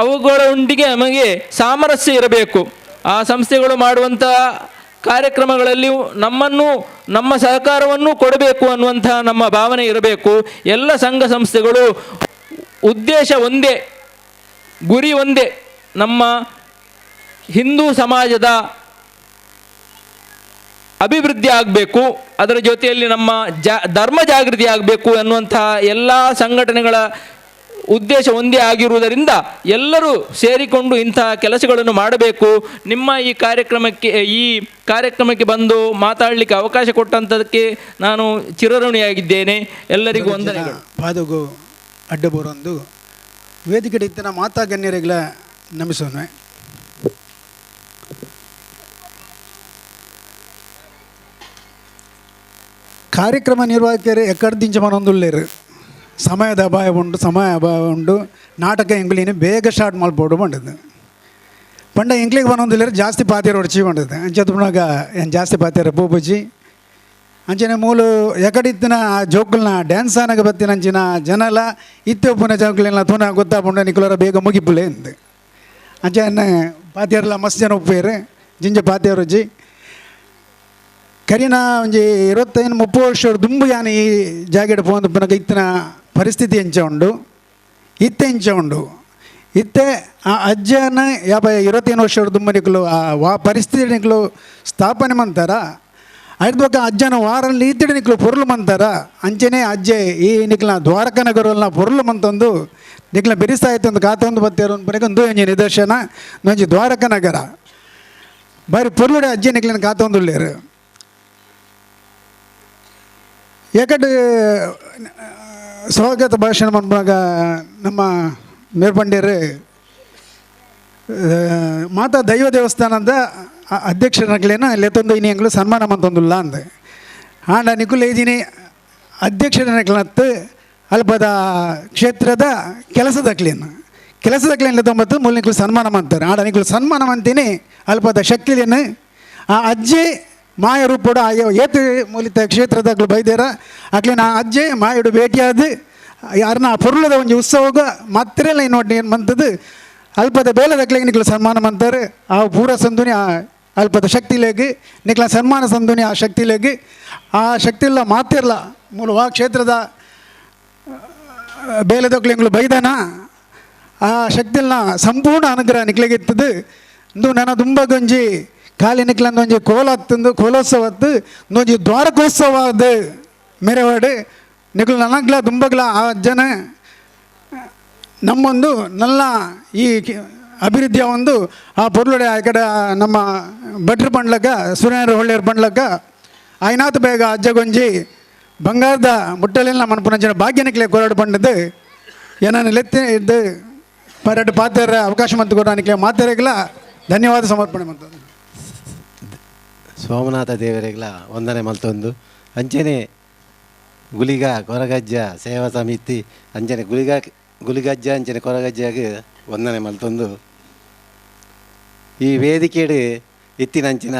ಅವುಗಳೊಂದಿಗೆ ನಮಗೆ ಸಾಮರಸ್ಯ ಇರಬೇಕು. ಆ ಸಂಸ್ಥೆಗಳು ಮಾಡುವಂಥ ಕಾರ್ಯಕ್ರಮಗಳಲ್ಲಿ ನಮ್ಮನ್ನು, ನಮ್ಮ ಸಹಕಾರವನ್ನು ಕೊಡಬೇಕು ಅನ್ನುವಂಥ ನಮ್ಮ ಭಾವನೆ ಇರಬೇಕು. ಎಲ್ಲ ಸಂಘ ಸಂಸ್ಥೆಗಳು ಉದ್ದೇಶ ಒಂದೇ, ಗುರಿ ಒಂದೇ, ನಮ್ಮ ಹಿಂದೂ ಸಮಾಜದ ಅಭಿವೃದ್ಧಿ ಆಗಬೇಕು, ಅದರ ಜೊತೆಯಲ್ಲಿ ನಮ್ಮ ಧರ್ಮ ಜಾಗೃತಿ ಆಗಬೇಕು ಅನ್ನುವಂತಹ ಎಲ್ಲ ಸಂಘಟನೆಗಳ ಉದ್ದೇಶ ಒಂದೇ ಆಗಿರುವುದರಿಂದ ಎಲ್ಲರೂ ಸೇರಿಕೊಂಡು ಇಂತಹ ಕೆಲಸಗಳನ್ನು ಮಾಡಬೇಕು. ನಿಮ್ಮ ಈ ಕಾರ್ಯಕ್ರಮಕ್ಕೆ ಬಂದು ಮಾತಾಡಲಿಕ್ಕೆ ಅವಕಾಶ ಕೊಟ್ಟಂಥದಕ್ಕೆ ನಾನು ಚಿರಋಣಿಯಾಗಿದ್ದೇನೆ. ಎಲ್ಲರಿಗೂ ವಂದನೆಗಳು. ಪಾದಗು ಅಡ್ಡಬರೊಂದು ವೇದಿಕೆ ಇತ್ತಿನ ಮಾತಾ ಗಣ್ಯರಿಗಳ ನಮಿಸೋಣ. ಕಾರ್ಯಕ್ರಮ ನಿರ್ವಾಹಕರು ಎಕ್ಕಡ್ದಿಂಚ ಮನೊಂದುಳ್ಳೇರು ಸಮಯದ ಅಭಾವ ಉಂಟು, ಸಮಯ ಅಭಾವ ಉಂಟು. ನಾಟಕ ಎಂಗ್ಲಿನ ಬೇಗ ಸ್ಟಾರ್ಟ್ ಮಲ್ಪೋಡು ಬಂಡದು ಪಂಡ ಎಂಕ್ಲಿಗೆ ಬನೊಂದಿಲ್ಲೇರು ಜಾಸ್ತಿ ಪಾತಿಯರು ಹೊಡ್ಚಿ ಬಂಡದು ಅಂಚೆ ಏನು ಜಾಸ್ತಿ ಪಾತಿಯರ ಪೂಪುಜಿ ಅಂಚನೆ ಮೂಲು ಎಕಡಿತ್ತಿನ ಆ ಜೋಕುಲ್ನ ಡ್ಯಾನ್ಸ್ ಆನಗ ಬತ್ತಿನ ಅಂಚಿನ ಜನಲ ಇತ್ತೆ ಉಪ್ಪುನ ಜೋಕುಲಿನ ತೂನ ಗೊತ್ತಾಪುಂಡ ನಿಕುಲರ ಬೇಗ ಮುಗಿಪುಲೆ ಎಂದು ಅಂಚೆ ಪಾತಿಯರ್ಲ ಮಸ್ತ್ ಜನ ಉಪ್ಪೇರು ಜಿಂಜ ಪಾತಿಯರುಜಿ ಕರಿನ ಒಂಜಿ 25 30 ವರ್ಷ ದುಂಬು ಯಾನ್ ಈ ಜಾಗೆಡ್ ಪೋಂದು ಪುನಗ ಇತ್ತಿನ ಪರಿಸ್ಥಿತಿ ಎಂಚ ಉಂಡು, ಇತ್ತೆ ಎಂಚ ಉಂಡು. ಇತ್ತೆ ಆ ಅಜ್ಜನ ಯಾಪ 25 ವರ್ಷ ದುಂಬು ನಿಕುಲು ಆ ವಾ ಪರಿಸ್ಥಿತಿ ನಿಕುಲು ಸ್ಥಾಪನೆ ಮಂತಾರ ಐದು ಬೊಕ್ಕ ಅಜ್ಜನ ವಾರಲ್ಲಿ ಇತ್ತಿಡ ನಿಕುಲು ಪೊರ್ಲು ಮಂತಾರ ಅಂಚನೆ ಅಜ್ಜೆ ಈ ನಿಕ್ಲ ದ್ವಾರಕ ನಗರಲ್ಲ ಪೊರ್ಲು ಮಂತೊಂದು ನಿಕ್ಲ ಬೆರಿಸಾಯ್ತೊಂದು ಕಾತೊಂದು ಬತ್ತೇರು ಪನಗ ಒಂದು ಒಂಜಿ ನಿದರ್ಶನ ಒಂಜಿ ದ್ವಾರಕ ನಗರ ಬಾರಿ ಪೊರ್ಲುಡೆ ಅಜ್ಜೆ ನಿಕ್ಲಿನ ಕಾತೊಂದುಲ್ಲೇರು. ಏಕಡ್ ಸ್ವಾಗತ ಭಾಷಣ ಮನ್ಪಾಗ ನಮ್ಮ ಮೇರ್ಪಂಡ್ಯರು ಮಾತಾ ದೈವ ದೇವಸ್ಥಾನದ ಅಧ್ಯಕ್ಷರಗ್ಲೇನ ಲೆತ್ತೊಂದು ಇನಿ ಎಂಗ್ಲು ಸನ್ಮಾನ ಮಂತೊಂದುಲ್ಲ ಅಂದ ಆಂಡ ನಿಕುಲೇಜಿನಿ ಅಧ್ಯಕ್ಷರನಕ್ಲತ್ತು ಅಲ್ಪದ ಕ್ಷೇತ್ರದ ಕೆಲಸದಕ್ಲೇನು ಕೆಲಸದಕ್ಲೇನು ಲೆತ್ತೊಂಬತ್ತು ಮೂಲ ನಿಕುಲು ಸನ್ಮಾನ ಮಾಡ್ತಾರೆ. ಆಂಡ ನಿಕುಲು ಸನ್ಮಾನ ಮಂತೀನಿ ಅಲ್ಪದ ಶಕ್ತಿಲೇನು ಆ ಅಜ್ಜಿ ಮಾಯ ರೂಪೋಡು ಆ ಏತು ಮೂಲಿತ ಕ್ಷೇತ್ರದಾಗ್ಲು ಬೈದೇರ ಅಕ್ಲಿನ ಆ ಅಜ್ಜೆ ಮಾಯಡು ಭೇಟಿಯಾದ ಯಾರನ್ನ ಆ ಪೊರ್ಲದ ಒಂಜಿ ಉತ್ಸವಗ ಮಾತ್ರೆಲ್ಲ ನೋಡಿ ಏನು ಮಂತದ್ದು ಅಲ್ಪದ ಬೇಲದಕ್ಲಿಗೆ ನಿಕ್ಲು ಸನ್ಮಾನ ಮಂತಾರೆ. ಆ ಪೂರ ಸಂದುನಿ ಆ ಅಲ್ಪದ ಶಕ್ತಿಲೇಗಿ ನಿಕ್ಲ ಸನ್ಮಾನ ಸಂದುನಿ ಆ ಶಕ್ತಿಲೇಗಿ ಆ ಶಕ್ತಿ ಇಲ್ಲ ಮಾತಿರಲ್ಲ ಮೂಲ ಆ ಕ್ಷೇತ್ರದ ಬೇಲದಕ್ಲಿಂಗ್ಲು ಬೈದಾನ ಆ ಶಕ್ತಿಲ್ನ ಸಂಪೂರ್ಣ ಅನುಗ್ರಹ ನಿಕ್ಲಿಗೆ ಇತ್ತದು. ಇಂದು ನನ್ನ ತುಂಬ ಗಂಜಿ ಖಾಲಿ ನಿಕ್ಲಂದು ಒಂಜಿ ಕೋಲ ಹತ್ತಂದು ಕೋಲೋತ್ಸವ ಹತ್ತು ಒಂಜಿ ದ್ವಾರಕೋತ್ಸವ ಅದು ಮೆರವಾಡು ನಿಕ್ಲು ನನಗ್ಲ ದುಂಬಗ್ಲ ಆ ಜನ ನಮ್ಮೊಂದು ನಲ್ಲ ಈ ಅಭಿವೃದ್ಧಿಯ ಒಂದು ಆ ಪೊರ್ಲುಡೆ ಆ ಕಡೆ ನಮ್ಮ ಭಟ್ರು ಪಂಡ್ಲಕ್ಕ ಸೂರ್ಯನಾರ ಹೊಳ್ಳೆಯರು ಪಂಡ್ಲಕ್ಕ ಐನಾಥ ಬೇಗ ಅಜ್ಜಗೊಂಜಿ ಬಂಗಾರದ ಮುಟ್ಟಲೆಲ್ಲ ಮನ್ಪುನಂಚಿನ ಭಾಗ್ಯನಿಕ್ಲೆ ಕೊರಡು ಪಂಡದ್ದು ಏನನ್ನು ಲೆತ್ತಿ ಇದ್ದು ಪರಡು ಪಾತ್ರ ಅವಕಾಶ ಮತ್ತು ಕೊಡೋನಿಕ್ಲೆ ಮಾತಾಡಲಿಲ್ಲ. ಧನ್ಯವಾದ ಸಮರ್ಪಣೆ ಮಾಡ್ತದೆ. ಸೋಮನಾಥ ದೇವರಿಗಳ ವಂದನೆ ಮಲ್ತೊಂದು ಅಂಚನೆ ಗುಲಿಗ ಕೊರಗಜ್ಜ ಸೇವಾ ಸಮಿತಿ ಅಂಚನೆ ಗುಲಿಗ ಗುಲಿಗಜ್ಜ ಅಂಚನೆ ಕೊರಗಜ್ಜಾಗ ವಂದನೆ ಮಲ್ತೊಂದು ಈ ವೇದಿಕೆಡು ಇತ್ತಿನಂಚಿನ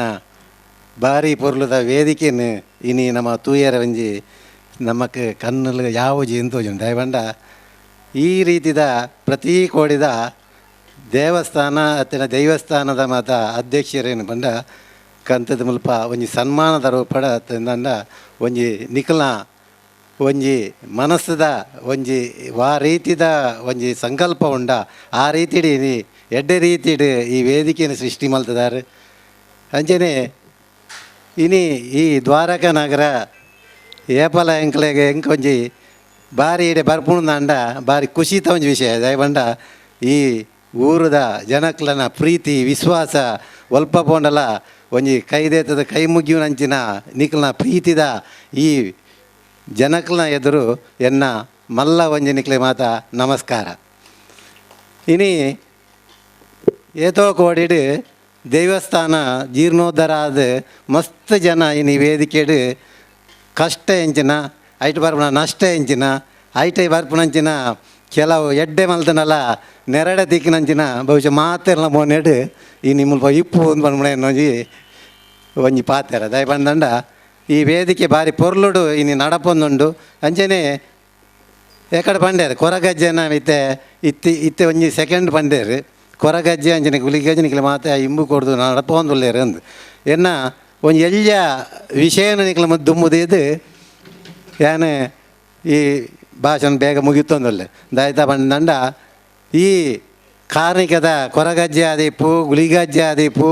ಭಾರಿ ಪೊರ್ಲುದ ವೇದಿಕೆನು ಇನಿ ನಮ್ಮ ತೂಯರ ಒಂಜಿ ನಮಕ್ ಕಣ್ಣು ಯಾವ ಜೀಂತೋಜು ದಯಬಂಡ ಈ ರೀತಿದ ಪ್ರತಿ ಕೋಡಿದ ದೇವಸ್ಥಾನ ಅತ್ತಿನ ದೇವಸ್ಥಾನದ ಮಾತ ಅಧ್ಯಕ್ಷರೇನು ಬಂಡ ಕಂತದ ಮುಲ್ಪ ಒಂಜಿ ಸನ್ಮಾನದ ರೂಪಡ ತಂದ ಒಂಜಿ ನಿಖಲ ಒಂಜಿ ಮನಸ್ಸದ ಒಂಜಿ ವಾ ರೀತಿದ ಒಂಜಿ ಸಂಕಲ್ಪ ಉಂಡ ಆ ರೀತಿಡಿ ಎಡ್ಡೆ ರೀತಿಡ್ ಈ ವೇದಿಕೆಯನ್ನು ಸೃಷ್ಟಿ ಮಲ್ತದಾರೆ. ಅಂಚನೆ ಇನಿ ಈ ದ್ವಾರಕ ನಗರ ಏಪಲ ಎಂಕ್ಲೆಗೆ ಎಂಕೊಂಜಿ ಬಾರಿ ಇಡೆ ಬರ್ಪುಂಡ ಬಾರಿ ಖುಷಿತ ಒಂಜಿ ವಿಷಯ ದಯಬಂಡ ಈ ಊರದ ಜನಕ್ಲನ ಪ್ರೀತಿ ವಿಶ್ವಾಸ ಒಲ್ಪ ಪೋಂಡಲ ಒಂಜಿ ಕೈದೇತದ ಕೈ ಮುಗಿಯುನಂಚಿನ ನಿಕ್ಲನ ಪ್ರೀತಿದ ಈ ಜನಕ್ಲನ ಎದುರು ಎನ್ನ ಮಲ್ಲ ಒಂಜಿ ನಿಕ್ಲೆ ಮಾತ ನಮಸ್ಕಾರ. ಇನಿ ಏತೋ ಕೋಡಿಡು ದೇವಸ್ಥಾನ ಜೀರ್ಣೋದ್ಧಾರ ಆದ ಮಸ್ತ್ ಜನ ಇನಿ ವೇದಿಕೆಡು ಕಷ್ಟ ಎಂಚಿನ ಐಟ್ ಬರ್ಪುನ ನಷ್ಟ ಎಂಚಿನ ಐಟೈ ಬರ್ಪುನಂಚಿನ ಕೆಲವು ಎಡ್ಡೆ ಮಲ್ತನಲ್ಲ ನೆರಡೆ ತಿಕ್ಕಿನಂಚಿನ ಬಹುಶಃ ಮಾತೆರ್ಲ ಮೋನೆಡ್ ಈ ನಿಮ್ಮಲ್ಪ ಇಪ್ಪು ಒಂದು ಪನ್ಪುನ ಒಂಜಿ ಒಂಜಿ ಪಾತೆರ. ದಯ ಪಂಡ ಈ ವೇದಿಕೆ ಬಾರಿ ಪೊರ್ಲುಡು ಇನಿ ನಡಪೊಂದುಂಡು. ಅಂಚನೆ ಎಕಡೆ ಪಂಡೇರು ಕೊರಗಜ್ಜನ ಇತ್ತೆ ಇತ್ತಿ ಇತ್ತೆ ಒಂಜಿ ಸೆಕೆಂಡ್ ಪಂಡೇರು ಕೊರಗಜ್ಜೆ ಅಂಚನೆ ಗುಳಿಗಜ್ಜೆ ನಿಕ್ಲೆ ಮಾತೆ ಇಂಬು ಕೊಡ್ದು ನಡಪೊಂದುಲ್ಲೇರು ಅಂದು ಎನ್ನ ಒಂಜಿ ಎಲ್ಯ ವಿಷಯನ ನಿಕ್ಲೆ ದುಮ್ಮುದಿದ್ದು ಯಾನೆ ಈ ಭಾಷಣ ಬೇಗ ಮುಗಿತೊಂದುಲ್ಲೆ. ದಾಯ್ತ ಪಂಡ ಈ ಕಾರ್ಣಿಕದ ಕೊರಗಜ್ಜೆ ಆದಿಪ್ಪು ಗುಳಿಗಜ್ಜೆ ಆದಿಪ್ಪು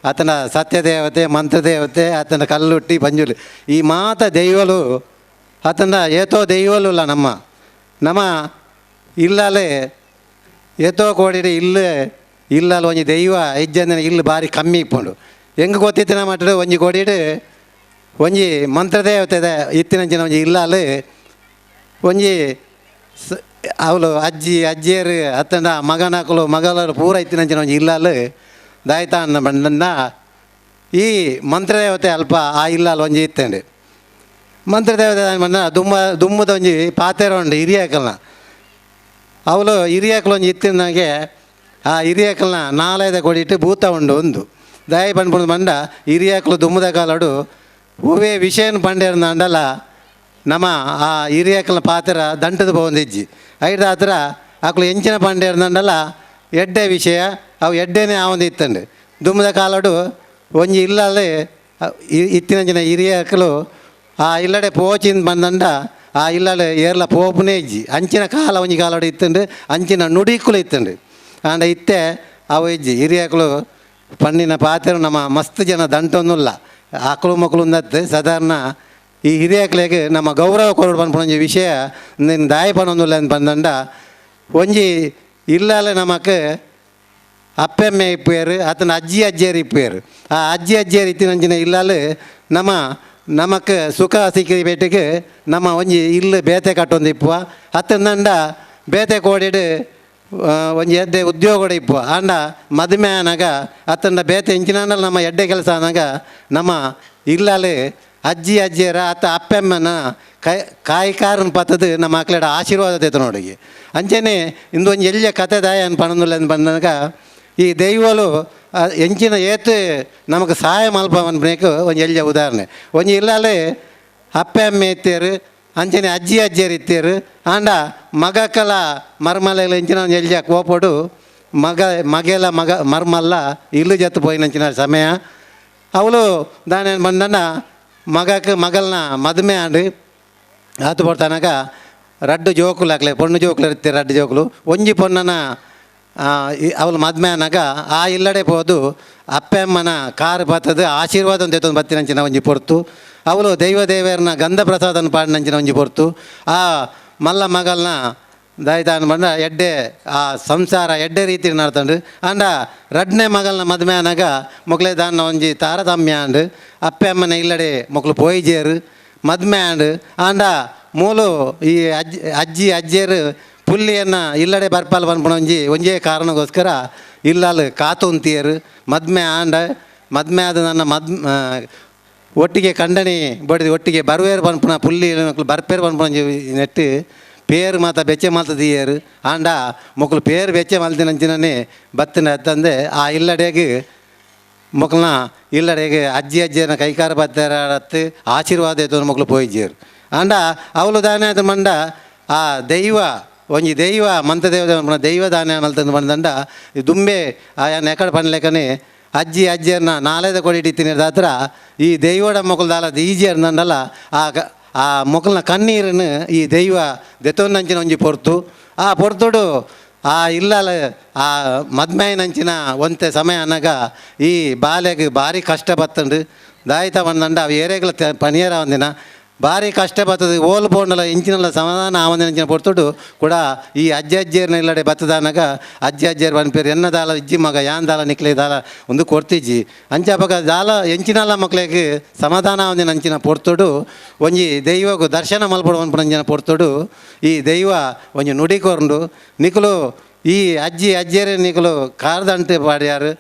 ಆತನ ಸತ್ಯದೇವತೆ ಮಂತ್ರದೇವತೆ ಆತನ ಕಲ್ಲುಟ್ಟಿ ಪಂಜುಲಿ ಈ ಮಾತ ದೈವಲು ಆತನ ಏತೋ ದೈವಲುಲ್ಲ ನಮ್ಮ ನಮ್ಮ ಇಲ್ಲಲೇ ಏತೋ ಕೋಡಿಡಿ ಇಲ್ಲ ಇಲ್ಲಲ್ಲ ಒಂಜಿ ದೈವ ಇಜ್ಜಂದಿನ ಇಲ್ಲಿ ಬಾರಿ ಕಮ್ಮಿ ಇಪ್ಪುಂಡು. ಹೆಂಗೆ ಗೊತ್ತಿತ್ತಿನ ಮಟ್ಟಡು ಒಂಜಿ ಕೋಡಿಡು ಒಂಜಿ ಮಂತ್ರದೇವತೆ ಇತ್ತಿನಂಚಿನ ಒಂಜಿ ಇಲ್ಲಲ್ಲಿ ಒಂಜಿ ಅವಳು ಅಜ್ಜಿ ಅಜ್ಜಿಯರು ಅತ್ತಂಡ ಮಗನಕಲು ಮಗಳರು ಪೂರ ಇತ್ತಿನಂಚಿನ ಒಂಜಿ ಇಲ್ಲಲ್ಲಿ ದಾಯ್ತ ಅನ್ನ ಬಂಡ ಈ ಮಂತ್ರದೇವತೆ ಅಲ್ಪ ಆ ಇಲ್ಲಲ್ಲಿ ಒಂಜಿ ಇತ್ತಂಡು. ಮಂತ್ರದೇವತೆ ಬಂದ ದುಮ್ಮ ದುಮ್ಮದ ಒಂಜಿ ಪಾತೆರ ಉಂಡು ಹಿರಿಯಕಲ್ನ ಅವಳು ಹಿರಿಯಕಲು ಒಂಜಿ ಇತ್ತಿನಾಗೆ ಆ ಹಿರಿಯಕಲ್ನ ನಾಲೈದ ಕೊಡಿಟ್ಟು ಭೂತ ಉಂಡು ಒಂದು ದಯ ಪಂಡ್ಪುಂಡು ಬಂಡ ಹಿರಿಯಕಲು ದುಮ್ಮದ ಕಾಲಡು ಹೂವೇ ವಿಷಯನ ಪಂಡೇರ್ನ ನಮ್ಮ ಆ ಹಿರಿಯಕಲ್ನ ಪಾತ್ರ ದಂಟದ ಪೋವೊಂದಿಜ್ಜಿ ಐದ ಹತ್ರ ಅಕ್ಲು ಎಂಚಿನ ಪಂಡೇರ್ನಂಡಲ ಎಡ್ಡೆ ವಿಷಯ ಅವು ಎಡ್ಡೆನೇ ಆವೊಂದು ಇತ್ತಂಡು. ದುಮ್ಮದ ಕಾಲಡು ಒಂಜಿ ಇಲ್ಲಲ್ಲಿ ಇತ್ತಿನಂಚಿನ ಹಿರಿಯಕಲು ಆ ಇಲ್ಲಡೆ ಪೋಚಿಂದ ಬಂದಂಡ ಆ ಇಲ್ಲಡೆ ಏರ್ಲ ಪೋಪುನೇ ಇಜ್ಜಿ ಅಂಚಿನ ಕಾಲ ಒಂಜಿ ಕಾಲಡು ಇತ್ತಂಡು ಅಂಚಿನ ನುಡಿಕುಲು ಇತ್ತಂಡು. ಆಂಡ ಇತ್ತೆ ಅವು ಇಜ್ಜಿ ಹಿರಿಯಕಲು ಪಣ್ಣಿನ ಪಾತ್ರ ನಮ್ಮ ಮಸ್ತ್ ಜನ ದಂಟೊಂದುಲ್ಲ ಆಕಳು ಮಕ್ಕಳು ಉಂದತ್ತು ಸಾಧಾರಣ ಈ ಹಿರಿಯಕ್ಲೆಗ್ ನಮ್ಮ ಗೌರವ ಕೊರಡು ಪನ್ಪುನ ಒಂಜಿ ವಿಷಯ ನಿನ್ನ ದಾಯ ಪನೊಂದುಲ್ಲ ಅಂದ್ ಪಂದಂಡ ಒಂಜಿ ಇಲ್ಲಲೆ ನಮಕ್ ಅಪ್ಪೆಮ್ಮೆ ಇಪ್ಪುವೆರ್ ಅತನ ಅಜ್ಜಿ ಅಜ್ಜಿಯರು ಇಪ್ಪುವೆರ್. ಆ ಅಜ್ಜಿ ಅಜ್ಜಿಯರು ಇತ್ತಿನಂಚಿನ ಇಲ್ಲಲು ನಮ್ಮ ನಮಕ್ ಸುಖ ಸಿಕ್ಕಿ ಬೇಟಿಗೆ ನಮ್ಮ ಒಂಜಿ ಇಲ್ಲು ಬೇತೆ ಕಟ್ಟೊಂದು ಇಪ್ಪುವ ಅತ್ತಂದಂಡ ಬೇತೆ ಕೋಡಿಡ್ ಒಂಜಿ ಎಡ್ಡೆ ಉದ್ಯೋಗಡ್ ಇಪ್ಪುವ. ಆಂಡ ಮದುಮೆ ಆನಗ ಅತ್ತಂಡ ಬೇತೆ ಇಂಚಿನಾಂಡಲ ನಮ್ಮ ಎಡ್ಡೆ ಕೆಲಸ ಆನಗ ನಮ್ಮ ಇಲ್ಲಲು ಅಜ್ಜಿ ಅಜ್ಜಿಯರ ಅತ್ತ ಅಪ್ಪೆಮ್ಮನ ಕೈ ಕಾಯಿ ಕಾರನ್ ಪತ್ತದು ನಮ್ಮ ಅಕ್ಲೆಡ ಆಶೀರ್ವಾದ ತೆತ್ತನೋಡಿಗೆ. ಅಂಚನೆ ಇಂದು ಒಂಜಿ ಎಲ್ಯ ಕತೆ ದಾಯ ಪನೊಂದುಲ್ಲ ಬಂದಾಗ ಈ ದೈವಲು ಎಂಚಿನ ಏತ್ ನಮಕ್ ಸಹಾಯ ಮಲ್ಪ ಪನ್ಪುನೆಕ್ ಒಂಜಿ ಎಲ್ಯ ಉದಾಹರಣೆ. ಒಂಜಿ ಇಲ್ಲಲೆ ಅಪ್ಪೆ ಅಮ್ಮೆ ಇತ್ತೇರು ಅಂಚನೆ ಅಜ್ಜಿ ಅಜ್ಜಿಯರು ಇತ್ತೇರು ಆಂಡ ಮಗಕಲ ಮರ್ಮಲೆಲ ಎಂಚಿನ ಒಂಜಿ ಎಲ್ಯ ಕೋಪೊಡು ಮಗ ಮಗೆಲ ಮಗ ಮರ್ಮಲ್ಲ ಇಲ್ಲು ಜತ್ತು ಪೋಯಿನಂಚಿನ ಸಮಯ ಅವಳು ದಾನೆ ಬಂದನ ಮಗಕ್ಕೆ ಮಗಲ್ನ ಮದುವೆ ಆಂಡ್ ಆತು ಪೊರ್ತನಗ ರಡ್ಡು ಜೋಕುಲು ಅಕ್ಲೆ ಪೊಣ್ಣು ಜೋಕುಲು ಇರ್ತಾರೆ ರಡ್ಡು ಜೋಕುಲು ಒಂಜಿ ಪೊನ್ನನ ಅವಳು ಮದುವೆ ಆನಗ ಆ ಇಲ್ಲಡೆ ಪೋದು ಅಪ್ಪೆ ಅಮ್ಮನ ಕಾರು ಬತ್ತದು ಆಶೀರ್ವಾದ ತೆತ್ತೊಂದು ಬತ್ತಿನಂಚಿನ ಒಂಜಿ ಪೊರ್ತು ಅವಳು ದೈವ ದೇವರನ ಗಂಧ ಪ್ರಸಾದನ ಪಾಡಿನಂಚಿನ ಒಂಜಿ ಪೊರ್ತು ಆ ಮಲ್ಲ ಮಗಲ್ನ ದಾಯ್ತಾನ ಬಂದ ಎಡ್ಡೆ ಆ ಸಂಸಾರ ಎಡ್ಡೆ ರೀತಿ ನಡ್ತಂಡು. ಆಂಡ ರಡ್ನೆ ಮಗಲ್ನ ಮದುವೆ ಆನಗ ಮೊಕ್ಲೆ ದಾನ್ನ ಒಂಜಿ ತಾರತಮ್ಯ ಆಂಡ್ ಅಪ್ಪೆ ಅಮ್ಮನ ಇಲ್ಲಡೆ ಮೊಕ್ಲು ಪೋಯಿಜೇರು ಮದುವೆ ಆಂಡ್. ಆಂಡ ಮೂಲು ಈ ಅಜ್ಜಿ ಅಜ್ಜಿ ಅಜ್ಜಿಯರು ಪುಲ್ಲಿಯನ್ನು ಇಲ್ಲಡೆ ಬರ್ಪಾಲ್ ಪನ್ಪುನ ಒಂಜಿ ಒಂಜೇ ಕಾರಣಕ್ಕೋಸ್ಕರ ಇಲ್ಲಲ್ ಕಾತುಂತಿಯರು ಮದುವೆ ಆಂಡ ಮದುವೆ ಆದ ನನ್ನ ಒಟ್ಟಿಗೆ ಕಂಡನಿ ಬಡಿದು ಒಟ್ಟಿಗೆ ಬರುವೇರು ಪನ್ಪುನ ಪುಲ್ಲಿ ಮಕ್ಳು ಬರ್ಪೇರು ಪನ್ಪುನ ಒಂಜಿ ನೆಟ್ಟು ಪೇರು ಮಾತ ಬೆಚ್ಚೆ ಮಲ್ತದೀಯರು. ಆಂಡ ಮೊಕ್ಲು ಪೇರು ಬೆಚ್ಚೆ ಮಲ್ತಿನಂಚಿನನೆ ಬತ್ತಿನ ಅತ್ತಂದೆ ಆ ಇಲ್ಲಡೆಗೆ ಮೊಕ್ಲನ ಇಲ್ಲಡೆಗೆ ಅಜ್ಜಿ ಅಜ್ಜಿಯನ ಕೈಕಾರ ಬತ್ತಾರತ್ತು ಆಶೀರ್ವಾದ ಎತ್ತೊಂದು ಮೊಕ್ಲು ಪೋಯಿಜ್ಜೇರು. ಆಂಡ ಅವಳು ದಾನೆ ಆತ ಮಂಡ ಆ ದೈವ ಒಂಜಿ ದೈವ ಮಂತ್ರದೇವತೆ ಪನ್ಪುನ ದೈವ ದಾನೆ ಮಲ್ತಂದು ಪಂಡ ದುಂಬೆ ಆಯನ ಎಕಡೆ ಪನ್ಲೆಕನೆ ಅಜ್ಜಿ ಅಜ್ಜಿಯರ್ನ ನಾಲೆದ ಕೊಡಿಟ್ಟಿತ್ತಿನ ದಾತ್ರ ಈ ದೈವಡ ಮೊಕಲ್ ದಾಲ ಈಜಿಯರ್ನಂಡಲ ಆ ಆ ಮೊಕಲ್ನ ಕಣ್ಣೀರನ್ನು ಈ ದೈವ ದೆತ್ತೊಂದಂಚಿನ ಒಂಜಿ ಪೊರ್ತು ಆ ಪೊರ್ತುಡು ಆ ಇಲ್ಲಲ ಆ ಮದ್ಮಯನಂಚಿನ ಒಂತೆ ಸಮಯ ಅನಗ ಈ ಬಾಲೆಗ್ ಭಾರಿ ಕಷ್ಟ ಬತ್ತಂಡು. ದಾಯಿತ ಬಂದಂಡ ಅವು ಏರೆಗ್ಲ ಪನಿಯರ ಒಂದಿನ ಭಾರಿ ಕಷ್ಟ ಬರ್ತದೆ ಓಲ್ ಪೋಂಡಲ ಇಂಚಿನಲ್ಲ ಸಮಾಧಾನ ಆವಂದಿನ ಪೊರ್ತುಡು ಕೂಡ ಈ ಅಜ್ಜಿ ಅಜ್ಜಿಯರ್ನ ಇಲ್ಲಡೆ ಬತ್ತದಾನಗ ಅಜ್ಜಿ ಅಜ್ಜಿಯರ್ ಪನ್ಪೇರು ಎನ್ನ ದಾಲ ಇಜ್ಜಿ ಮಗ ಯಾನ್ ದಾಲ ನಿಕ್ಲೆ ದಾಲ ಒಂದು ಕೊಡ್ತಿಜ್ಜಿ ಅಂಚ ಅಪಗ ದಾಲ ಎಂಚಿನಲ್ಲ ಮಕ್ಳಿಗೆ ಸಮಾಧಾನ ಆವಂದಿನ ಅಂಚಿನ ಪೊರ್ತುಡು ಒಂಜಿ ದೈವಗು ದರ್ಶನ ಮಲ್ಪಡು ಪನ್ಪುನಂಚಿನ ಪೊರ್ತುಡು ಈ ದೈವ ಒಂಜಿ ನುಡಿ ಕೊರ್ಂಡು ನಿಕುಲು ಈ ಅಜ್ಜಿ ಅಜ್ಜಿಯರೇ ನಿಕುಲು ಕಾರ್ದಂಟೆ ಪಾಡ್ಯಾರು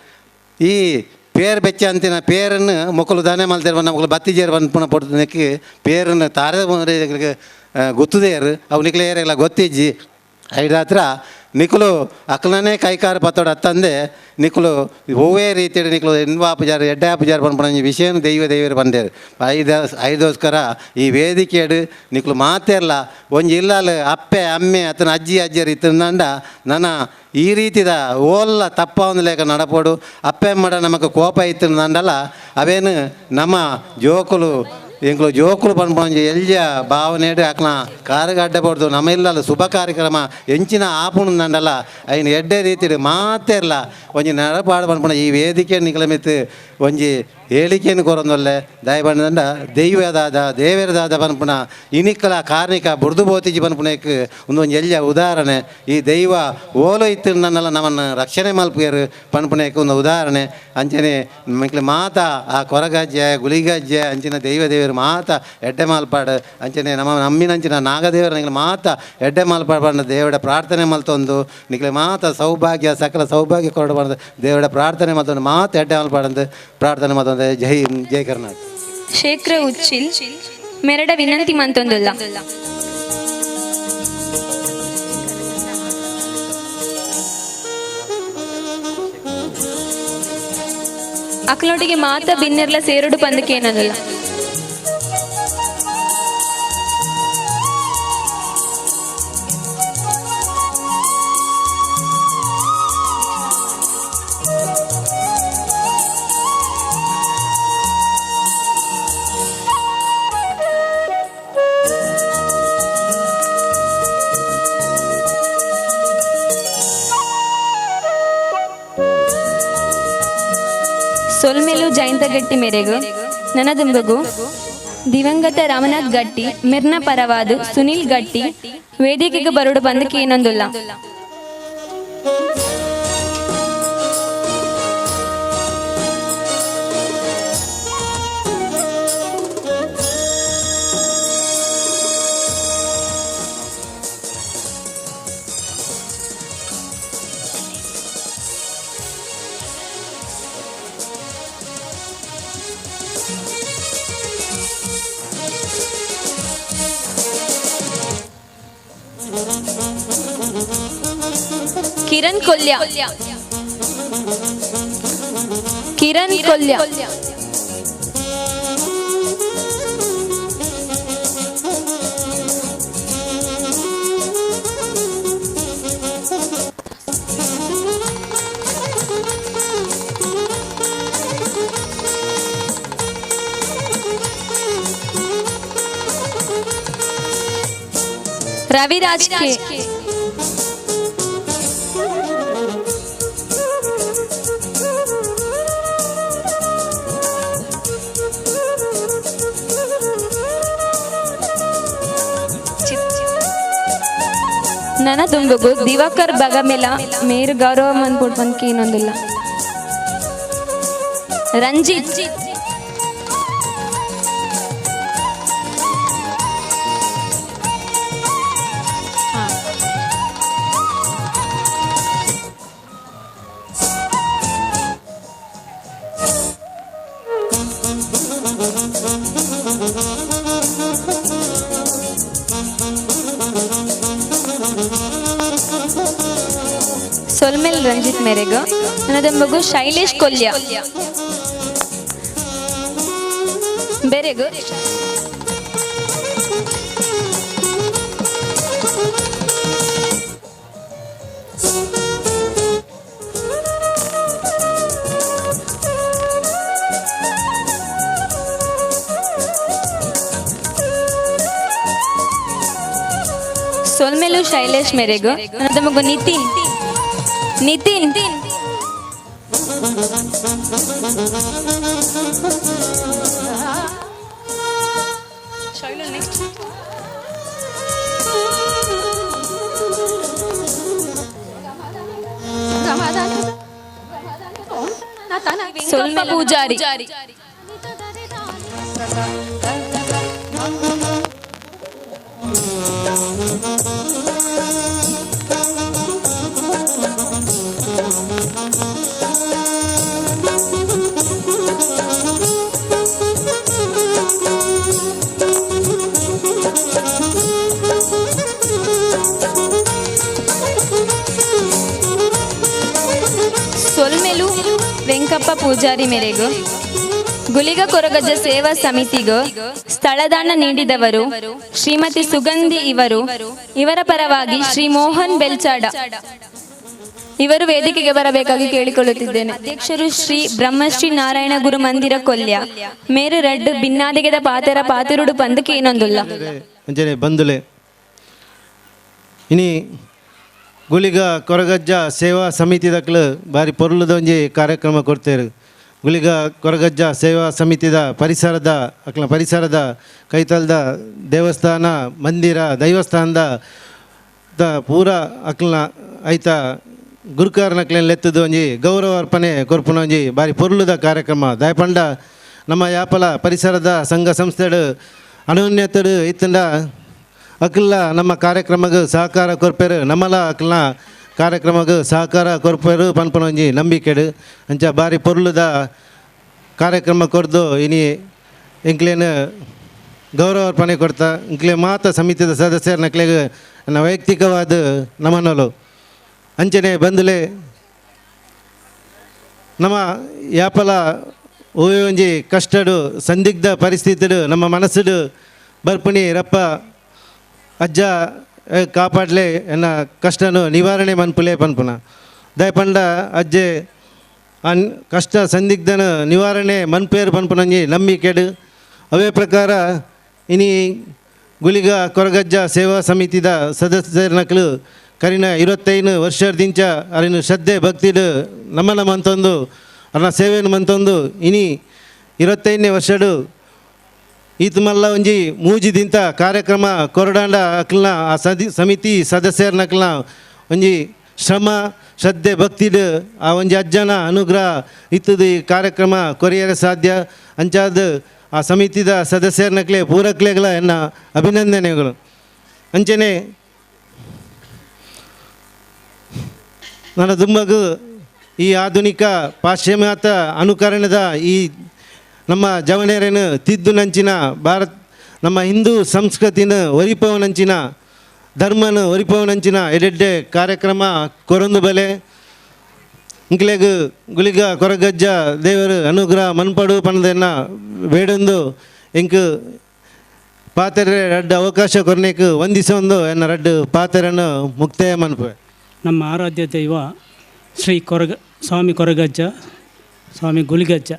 ಈ ಪೇರ್ ಬೆಚ್ಚ ಅಂತಿನ ಪೇರನ್ನು ಮೊಕಲು ದಾನೆ ಮಲ್ತೇರು ಮೊಕಲು ಬತ್ತಿಜೇರು ಪನ್ಪುನ ಪೊರ್ತುನಕ್ಕೆ ಪೇರನ್ನು ತಾರೆ ಗೊತ್ತದೇರು ಅವು ನಿಕ್ಲೆ ಏರೆಲ್ಲ ಗೊತ್ತಿಜ್ಜಿ. ಐದಾತ್ರ ನಿಕುಲು ಅಕ್ಲನೇ ಕೈಕಾರ ಪತ್ತೋಡು ಅತ್ತಂದೆ ನಿಕುಲು ಒವ್ವೇ ರೀತಿಯಲ್ಲಿ ನಿಕುಲು ಎನ್ವಾ ಪೂಜಾರಿ ಎಡ್ಡೆ ಪೂಜಾರಿ ಪನ್ಪುನ ವಿಷಯನು ದೈವ ದೇವರು ಬಂದೇರು. ಐದೋಸ್ಕರ ಈ ವೇದಿಕೆಡು ನಿಕುಲು ಮಾತೆರ್ಲ ಒಂಜಿ ಇಲ್ಲಾಲು ಅಪ್ಪೆ ಅಮ್ಮೆ ಅತನ ಅಜ್ಜಿ ಅಜ್ಜಿಯರು ಇತ್ತಂದ ನನ ಈ ರೀತಿದ ಓಲ್ಲ ತಪ್ಪ ಒಂದು ಲೇಖ ನಡಪೋಡು. ಅಪ್ಪೆ ಅಮ್ಮಡ ನಮಕ್ ಕೋಪ ಇತ್ತಂದಲ್ಲ ಅವೇನು ನಮ್ಮ ಜೋಕುಲು ಎಂಕ್ಲು ಜೋಕುಲು ಪನ್ಪುನ ಎಲ್ಯ ಭಾವನೆಡು ಅಕ್ನ ಕಾರುಗಡ್ಡೆ ಪಡ್ದು ನಮ್ಮ ಇಲ್ಲಲ್ಲ ಶುಭ ಕಾರ್ಯಕ್ರಮ ಎಂಚಿನ ಆಪುಣಂಡಲ್ಲ ಐನ ಎಡ್ಡೆ ರೀತಿಡು ಮಾತೆರ್ಲ ಒಂಜಿ ನಡಪಾಡು ಪನ್ಪುನ ಈ ವೇದಿಕೆ ನಿಕಲಮಿತ್ತು ಒಂಜಿ ಹೇಳಿಕೆಯನ್ನು ಕೊರೊಂದೊಲ್ಲೆ. ದಯಪಂಡ ದೈವದಾದ ದೇವರದಾದ ಪನ್ಪುನ ಇನಿಕ್ಕಲ ಕಾರ್ಣಿಕ ಬುರ್ದು ಬೋತಿಜಿ ಪನ್ಪುನಕ್ಕೆ ಒಂದೊಂದು ಎಲ್ಯ ಉದಾಹರಣೆ. ಈ ದೈವ ಓಲು ಇತ್ತು ನನ್ನೆಲ್ಲ ನಮ್ಮನ್ನು ರಕ್ಷಣೆ ಮಲ್ಪುಯರು ಪನ್ಪುನಕ್ಕೆ ಒಂದು ಉದಾಹರಣೆ. ಅಂಚನೆ ಮಿಕ್ಲೆ ಮಾತ ಆ ಕೊರಗಜ್ಜೆ ಗುಳಿಗಜ್ಜೆ ಅಂಚಿನ ದೈವ ದೇವರು ಮಾತ ಎಡ್ಡೆ ಮಾಲ್ಪಾಡು. ಅಂಚನೆ ನಮ್ಮ ನಮ್ಮಿನಂಚಿನ ನಾಗದೇವರ ನಿಕ್ಲೆ ಮಾತ ಎಡ್ಡೆ ಮಾಲ್ಪಾಡು ಪಂಡ ದೇವಡ ಪ್ರಾರ್ಥನೆ ಮಲ್ತೊಂದು ನಿಕ್ಲೆ ಮಾತ ಸೌಭಾಗ್ಯ ಸಕಲ ಸೌಭಾಗ್ಯ ಕೊರಡು ಪಂಡ ದೇವಡ ಪ್ರಾರ್ಥನೆ ಮಲ್ತೊಂದು ಮಾತ ಎಡ್ಡೆ ಮಾಲ್ಪಾಡಂದು ಪ್ರಾರ್ಥನೆ ಮಲ್ತೊಂದು. ಜೈ ಜೈ ಕರ್ನಾಟಕ. ಶೇಖರ ಉಚ್ಚಿಲ್ ಮೆರಡ ವಿನಂತಿ ಮಂತೊಂದುಲ್ಲ. ಅಕ್ಲೊಟ್ಟಿಗೆ ಮಾತ ಬಿನ್ನೆರ್ಲ ಸೇರುಡು ಪಂದಕೇನದಲ್ಲ. ಸೊಲ್ಮೆಲು ಜಯಂತ ಗಟ್ಟಿ ಮೇರೆಗು ನನದುಂಬಗು ದಿವಂಗತ ರಾಮನಾಥ್ ಗಟ್ಟಿ ಮಿರ್ನ ಪರವಾದು ಸುನಿಲ್ ಗಟ್ಟಿ ವೇದಿಕೆಗೆ ಬರುಡು ಬಂದಕ್ಕೆ ಏನೊಂದುಲ್ಲ. ಕಿರಣ್ ಕೊಲ್ಯ, ಕಿರಣ್ ಕೊಲ್ಯ, ರವಿರಾಜ್ ಕೆ, ನನ್ನ ದುಂಬಗು ದಿವಾಕರ್ ಬಗಮೆಲ ಮೇರು ಗೌರವ ಮನ್ಪುಡ್ ಇನ್ನೊಂದಿಲ್ಲ. ರಂಜಿತ್, ಸೊಲ್ಮೆಲ್ ರಂಜಿತ್ ಮೇರೆಗ ನನ್ನದೊಂಬಗು ಶೈಲೇಶ್ ಕೊಲ್ಯ ಬೆರೆಗು. ಸೊಲ್ಮೆಲು ಶೈಲೇಶ್ ಮೇರೆಗು ನನ್ನದೊಂಬಗು ನಿತಿನ್, ನಿತಿನ್, ಸೊಲ್ಮೆ ಪೂಜಾರಿ, ಸೊಲ್ಮೆಲು ವೆಂಕಪ್ಪ ಪೂಜಾರಿ ಮೇರೆಗು ಗುಳಿಗ ಕೊರಗಜ್ಜ ಸೇವಾ ಸಮಿತಿಗೂ ಸ್ಥಳದಾನ ನೀಡಿದವರು ಶ್ರೀಮತಿ ಸುಗಂಧಿ ಇವರು. ಇವರ ಪರವಾಗಿ ಶ್ರೀ ಮೋಹನ್ ಬೆಲ್ಚಾಡ ಇವರು ವೇದಿಕೆಗೆ ಬರಬೇಕಾಗಿ ಕೇಳಿಕೊಳ್ಳುತ್ತಿದ್ದೇನೆ. ಅಧ್ಯಕ್ಷರು ಶ್ರೀ ಬ್ರಹ್ಮಶ್ರೀ ನಾರಾಯಣ ಗುರು ಮಂದಿರ ಕೊಲ್ಯ ಮೇರು ರಡ್ಡು ಬಿನ್ನಾದಿಗೆದ ಪಾತೆರ ಪಾತಿರುಡು ಪಂದಕ್ಕೆ ಏನೊಂದುಲ್ಲ. ಅಂಚನೆ ಬಂದುಲೆ ಇನಿ ಗುಳಿಗ ಕೊರಗಜ್ಜ ಸೇವಾ ಸಮಿತಿದಕ್ಲು ಬಾರಿ ಪೊರ್ಲುದ ಒಂಜಿ ಕಾರ್ಯಕ್ರಮ ಕೊಡ್ತೇರು. ಗುಳಿಗ ಕೊರಗಜ್ಜ ಸೇವಾ ಸಮಿತಿದ ಪರಿಸರದ ಅಕ್ಲ ಪರಿಸರದ ಕೈತಲ್ದ ದೇವಸ್ಥಾನ ಮಂದಿರ ದೈವಸ್ಥಾನದ ದ ಪೂರ ಅಕ್ಲನ ಐತ ಗುರುಕಾರನಕ್ಲೇನ್ ಲೆತ್ತದ ಒಂಜಿ ಗೌರವ ಅರ್ಪಣೆ ಕೊರ್ಪುನ ಒಂಜಿ ಬಾರಿ ಪೊರ್ಲುದ ಕಾರ್ಯಕ್ರಮ. ದಾಯಪಂಡ ನಮ್ಮ ಯಾಪಲ ಪರಿಸರದ ಸಂಘ ಸಂಸ್ಥೆಡು ಅನನ್ಯತಡು ಇತ್ತಂಡ ಅಕ್ಲ ನಮ್ಮ ಕಾರ್ಯಕ್ರಮಕ್ಕೆ ಸಹಕಾರ ಕೊರ್ಪೇರು, ನಮ್ಮಲ ಅಕ್ಲನ ಕಾರ್ಯಕ್ರಮಕ್ಕೆ ಸಹಕಾರ ಕೊರ್ಪೇರು ಪನ್ಪನ ಒಂಜಿ ನಂಬಿಕೆಡು. ಅಂಚ ಬಾರಿ ಪೊರ್ಲುದ ಕಾರ್ಯಕ್ರಮ ಕೊರ್ದು ಇನಿ ಎಂಕ್ಲೇನು ಗೌರವ ಅರ್ಪಣೆ ಕೊಡ್ತಾ ಇಂಕ್ಲೆ ಮಾತ ಸಮಿತಿದ ಸದಸ್ಯರ ನಕ್ಲೆಗ್ ನನ್ನ ವೈಯಕ್ತಿಕವಾದ ನಮನಲು. ಅಂಚನೆ ಬಂದಲೆ ನಮ್ಮ ಯಾಪಲ ಒಂಜಿ ಕಷ್ಟಡು ಸಂದಿಗ್ಧ ಪರಿಸ್ಥಿತಿಡು ನಮ್ಮ ಮನಸ್ಸುಡು ಬರ್ಪುಣಿ ರಪ್ಪ ಅಜ್ಜ ಕಾಪಾಡ್ಲೆ ಎನ್ನ ಕಷ್ಟನು ನಿವಾರಣೆ ಮನ್ಪುಲೆ ಪನ್ಪುನ ದಯಪಂಡ ಅಜ್ಜೆ ಅನ್ ಕಷ್ಟ ಸಂದಿಗ್ಧನ ನಿವಾರಣೆ ಮನ್ಪೇರು ಪನ್ಪುನಂಜಿ ನಂಬಿಕೆಡು. ಅವೇ ಪ್ರಕಾರ ಇನಿ ಗುಳಿಗ ಕೊರಗಜ್ಜ ಸೇವಾ ಸಮಿತಿದ ಸದಸ್ಯರನಕ್ಲು ಕರಿನ 25 ವರ್ಷದಿಂಚ ಅರಿನ ಶ್ರದ್ಧೆ ಭಕ್ತಿಡು ನಮನ ಮಂತೊಂದು ಅರ್ನ ಸೇವೆಯನ್ನು ಮಂತೊಂದು ಇನಿ 25ನೇ ವರ್ಷಡು ಈತ ಮಲ್ಲ ಒಂಜಿ ಮೂಜಿದಿಂತ ಕಾರ್ಯಕ್ರಮ ಕೊರಡಾಂಡ ಅಕ್ಲನ ಆ ಸಮಿತಿ ಸದಸ್ಯರನಕ್ಲನ ಒಂಜಿ ಶ್ರಮ ಶ್ರದ್ಧೆ ಭಕ್ತಿಡು ಆ ಒಂಜಿ ಅಜ್ಜನ ಅನುಗ್ರಹ ಇತ್ತದ ಈ ಕಾರ್ಯಕ್ರಮ ಕೊರಿಯರೆ ಸಾಧ್ಯ. ಅಂಚಾದ ಆ ಸಮಿತಿದ ಸದಸ್ಯರನಕ್ಲೆ ಪೂರಕ್ಲೆಗಳ ಎನ್ನ ಅಭಿನಂದನೆಗಳು. ಅಂಚನೆ ನನ್ನ ದುಮ್ಮಗು ಈ ಆಧುನಿಕ ಪಾಶ್ಚಿಮಾತ್ಯ ಅನುಕರಣದ ಈ ನಮ್ಮ ಜವನೇರನು ತಿದ್ದು ನಂಚಿನ ಭಾರತ್ ನಮ್ಮ ಹಿಂದೂ ಸಂಸ್ಕೃತಿನ ಒರಿಪವನಂಚಿನ ಧರ್ಮನ ಒರಿಪವನಂಚಿನ ಎಡೆಡ್ಡೆ ಕಾರ್ಯಕ್ರಮ ಕೊರೊಂದು ಬಲೆ ಇಂಕ್ಲೆಗ್ ಗುಳಿಗ ಕೊರಗಜ್ಜ ದೇವರು ಅನುಗ್ರಹ ಮನ್ಪಡು ಪಣದನ್ನ ಬೇಡೊಂದು ಇಂಕ್ ಪಾತೆರೆ ರಡ್ಡು ಅವಕಾಶ ಕೊರ್ನೇಕ್ ವಂದಿಸೊಂದು ಎನ್ನ ರಡ್ಡು ಪಾತೆರನ್ನು ಮುಕ್ತಾಯ ಮನ್ಪುವೆ. ನಮ್ಮ ಆರಾಧ್ಯ ದೈವ ಶ್ರೀ ಸ್ವಾಮಿ ಕೊರಗಜ್ಜ ಸ್ವಾಮಿ ಗುಳಿಗಜ್ಜ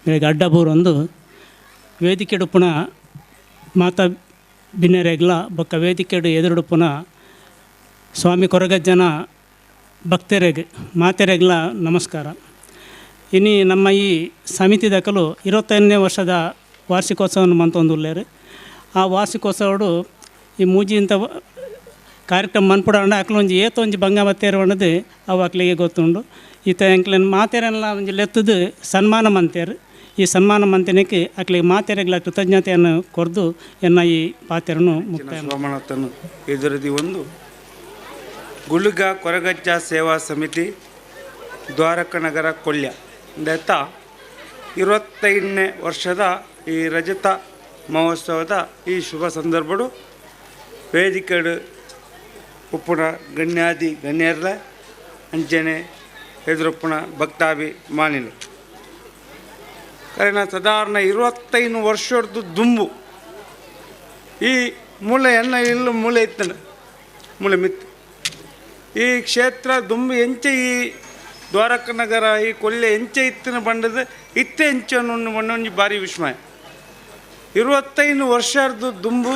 ಮೇರೆಗೆ ಅಡ್ಡಬೂರೊಂದು ವೇದಿಕೆಡುಪ್ಪುನ ಮಾತಾ ಬಿನ್ನೆರೆಗ್ಲ ಬೊಕ್ಕ ವೇದಿಕೆಡು ಎದುರುಡುಪ್ಪುನ ಸ್ವಾಮಿ ಕೊರಗಜ್ಜನ ಭಕ್ತರೆಗ್ ಮಾತೆರೆಗ್ಲ ನಮಸ್ಕಾರ. ಇನಿ ನಮ್ಮ ಈ ಸಮಿತಿ ದಕಲು 25ನೇ ವರ್ಷದ ವಾರ್ಷಿಕೋತ್ಸವವನ್ನು ಮಂತೊಂದುಲ್ಲೇರು. ಆ ವಾರ್ಷಿಕೋತ್ಸವಡು ಈ ಮೂಜಿಂತ ಕಾರ್ಯಕ್ರಮ ಮನ್ಪುಡಾಂಡ ಅಕ್ಲೊಂಜಿ ಏತೊಂಜಿ ಬಂಗ ಬತ್ತೇರು ಅನ್ನೋದು ಅವು ಅಕ್ಲಿಗೆ ಗೊತ್ತುಂಡು. ಈತ ಎಂಕ್ಲೆನ್ ಮಾತೆರೆಲ್ಲ ಒಂಜಿ ಲೆತ್ತದು ಸನ್ಮಾನ ಮಂತೇರು. ಈ ಸನ್ಮಾನ ಮಂತನಕ್ಕೆ ಅಕ್ಲಿಗೆ ಮಾತೆರೆಗ್ಲ ಕೃತಜ್ಞತೆಯನ್ನು ಕೊರ್ದು ಎನ್ನ ಈ ಪಾತೆರನ್ನು ಮುಕ್ತಾಯ. ಸೋಮನಾಥನು ಎದುರದಿ ಒಂದು ಗುಳಿಗ ಕೊರಗಜ್ಜ ಸೇವಾ ಸಮಿತಿ ದ್ವಾರಕ ನಗರ ಕೊಲ್ಯ ದತ್ತ 25ನೇ ವರ್ಷದ ಈ ರಜತ ಮಹೋತ್ಸವದ ಈ ಶುಭ ಸಂದರ್ಭಡು ವೇದಿಕೆಡು ಉಪ್ಪುನ ಗಣ್ಯಾದಿ ಗಣ್ಯರ್ಲ ಅಂಚನೆ ಎದುರುಪ್ಪುನ ಭಕ್ತಾಭಿ ಮಾನಿಲು ಕಾರಣ ಸಾಧಾರಣ 25 ವರ್ಷದ್ದು ದುಂಬು ಈ ಮೂಲೆ ಎನ್ನ ಇಲ್ಲು ಮೂಲೆ ಇತ್ತನ ಮೂಲೆ ಮಿತ್ತು ಈ ಕ್ಷೇತ್ರ ದುಂಬು ಎಂಚೆ ಈ ದ್ವಾರಕ ನಗರ ಈ ಕೊಲ್ಲೆ ಎಂಚೆ ಇತ್ತಿನ ಬಂಡದ ಇತ್ತೆ ಎಂಚೆ ಅನ್ನೋ ಒಂಜಿ ಭಾರಿ ವಿಸ್ಮಯ. 25 ವರ್ಷದ್ದು ದುಂಬು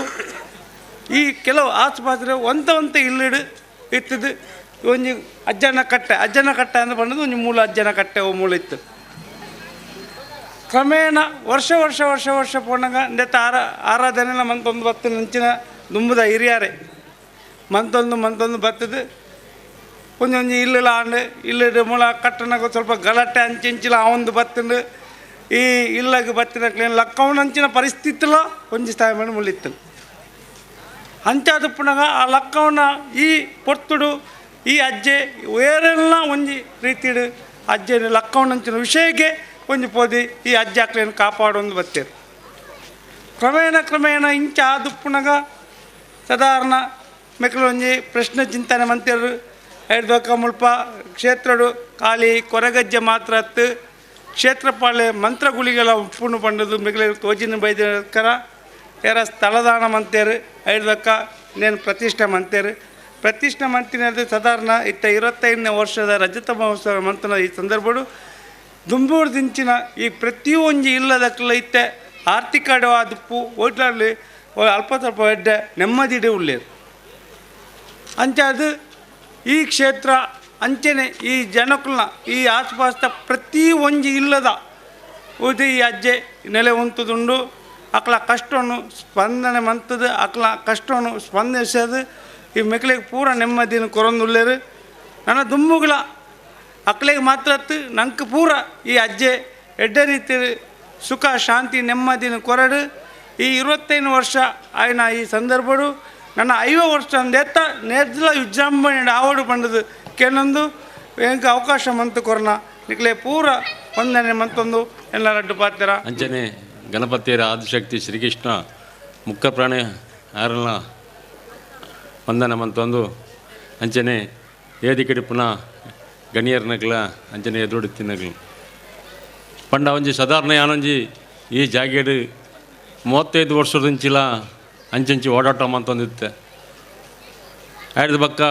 ಈ ಕೆಲವು ಆಸುಪಾತ್ರೆ ಒಂತ ಒಂತ ಇಲ್ಲಿಡು ಇತ್ತದು ಒಂಜಿ ಅಜ್ಜನ ಕಟ್ಟೆ ಅಜ್ಜನ ಕಟ್ಟೆ ಅಂದ್ರೆ ಬಂದದ್ದು ಒಂಜಿ ಮೂಲ ಅಜ್ಜನ ಕಟ್ಟೆ ಓ ಮೂಲ ಇತ್ತು. ಕ್ರಮೇಣ ವರ್ಷ ವರ್ಷ ವರ್ಷ ವರ್ಷ ಪೋಣಗ ಅಂದೆ ಆರಾಧನೆ ಮಂತೊಂದು ಬತ್ತು ನಂಚಿನ ದುಂಬುದ ಹಿರಿಯಾರೆ ಮಂತೊಂದು ಮಂತೊಂದು ಬತ್ತದು ಒಂಜೊಂಜಿ ಇಲ್ಲೆಲ್ಲ ಆಂಡು ಇಲ್ಲಿಡು ಮೂಲ ಕಟ್ಟನಾಗ ಸ್ವಲ್ಪ ಗಲಾಟೆ ಅಂಚಿಂಚಿಲ ಆ ಒಂದು ಬತ್ತಂಡು ಈ ಇಲ್ಲಗೆ ಬತ್ತಿನ ಲಕ್ಕವನ ಅಂಚಿನ ಪರಿಸ್ಥಿತಿಲ ಒಂಜಿ ಸ್ಥಾಯಿ ಮಾಡಿ ಮುಳ್ಳಿತ್ತು. ಅಂಚಾದಪ್ಪನಾಗ ಆ ಲಕ್ಕವನ ಈ ಪೊರ್ತುಡು ಈ ಅಜ್ಜೆ ಬೇರೆಲ್ಲ ಒಂಜಿ ರೀತಿಡು ಅಜ್ಜೆನ ಲಕ್ಕವನ ಅಂಚಿನ ವಿಷಯಕ್ಕೆ ಒಂಜಿ ಪೋದಿ ಈ ಅಜ್ಜ ಅಕ್ಲೇನು ಕಾಪಾಡೊಂದು ಬತ್ತೇರು. ಕ್ರಮೇಣ ಕ್ರಮೇಣ ಇಂಚ ಆದುಪ್ಪುನಗ ಸಾಧಾರಣ ಮೆಕ್ಕಲು ಒಂಜಿ ಪ್ರಶ್ನೆ ಚಿಂತನೆ ಮಂತೇರು. ಐಡ್ದೊಕ್ಕ ಮುಲ್ಪ ಕ್ಷೇತ್ರಡು ಖಾಲಿ ಕೊರಗಜ್ಜೆ ಮಾತ್ರ ಅತ್ತು ಕ್ಷೇತ್ರಪಾಲೆ ಮಂತ್ರಗುಳಿಗಳ ಉಪ್ಪುನು ಪಂಡದು ಮಿಗಲೆ ತೋಜಿನ ಬೈದಕರ ಏರ ಸ್ಥಳದಾನ ಮಂತೇರು ಐಡ್ದೊಕ್ಕ ನೇನು ಪ್ರತಿಷ್ಠೆ ಮಂತೇರು ಪ್ರತಿಷ್ಠೆ ಮಂತಿನದು ಸಾಧಾರಣ ಇತ್ತ 25ನೇ ವರ್ಷದ ರಜತ ಮಹೋತ್ಸವ ಮಂತನ ಈ ಸಂದರ್ಭಡು ದುಂಬೂರು ದಿಂಚಿನ ಈ ಪ್ರತಿಯೊಂಜಿ ಇಲ್ಲದಕ್ಕಲ ಇತ್ತೆ ಆರ್ಥಿಕ ಅಡವಾದುಪ್ಪು ಓಟ್ಲಲ್ಲಿ ಅಲ್ಪ ಸ್ವಲ್ಪ ಎಡ್ಡೆ ನೆಮ್ಮದಿಡೆ ಉಳ್ಳೇರು ಅಂಚಾದ ಈ ಕ್ಷೇತ್ರ ಅಂಚನೆ ಈ ಜನಕುಲ್ನ ಈ ಆಸುಪಾಸ್ತ ಪ್ರತಿ ಒಂಜಿ ಇಲ್ಲದ ಉದಿ ಈ ಅಜ್ಜೆ ನೆಲೆ ಉಂತುದುಂಡು ಅಕ್ಲ ಕಷ್ಟವನ್ನು ಸ್ಪಂದನೆ ಮಂತದ ಅಕ್ಲ ಕಷ್ಟವನ್ನು ಸ್ಪಂದಿಸೋದು ಈ ಮೆಕ್ಲಿಗೆ ಪೂರ ನೆಮ್ಮದಿನ ಕೊರೊಂದುಲ್ಲೇರು ನನ್ನ ದುಂಬುಗಳ ಅಕ್ಲೆಗೆ ಮಾತ್ರ ನಂಗೆ ಪೂರ ಈ ಅಜ್ಜೆ ಎಡ್ಡೆ ರೀತಿ ಸುಖ ಶಾಂತಿ ನೆಮ್ಮದಿನ ಕೊರಡು ಈ 25 ವರ್ಷ ಆಯ್ನ ಈ ಸಂದರ್ಭಡು ನನ್ನ 50 ವರ್ಷ ಅಂದೆತ್ತ ನೇರ್ಲ ವಿಜೃಂಭಣೆ ಆವಡು ಪಂಡದು ಕೇನೊಂದು ಎಂಕ್ ಅವಕಾಶ ಮಂತು ಕೊರನ ನಿಕ್ಲೆ ಪೂರ ಒಂದನೆ ಮಂತೊಂದು ಎಲ್ಲ ಲಡ್ಡು ಪಾತ್ರ ಅಂಚನೆ ಗಣಪತಿಯರ ಆದಿಶಕ್ತಿ ಶ್ರೀಕೃಷ್ಣ ಮುಖ್ಯ ಪ್ರಾಣಿ ಆರಲ್ಲ ವಂದನೆ ಮಂತೊಂದು ಅಂಚನೆ ಏದಿಕಡಿ ಪುನಃ ಗಣಿಯರ್ನಗ್ಲ ಅಂಚನೆ ಎದುರುಡಿ ತಿನ್ನಗ್ಲ ಪಂಡ ಒಂಜಿ ಸಾಧಾರಣ ಯಾನೊಂಜಿ ಈ ಜಾಗೆಡ್ 35 ವರ್ಷದಿಂಚಿಲ ಅಂಚಂಚಿ ಓಡಾಟ ಮಂತೊಂದಿತ್ತೆ ಆಯ್ದ ಬಕ್ಕ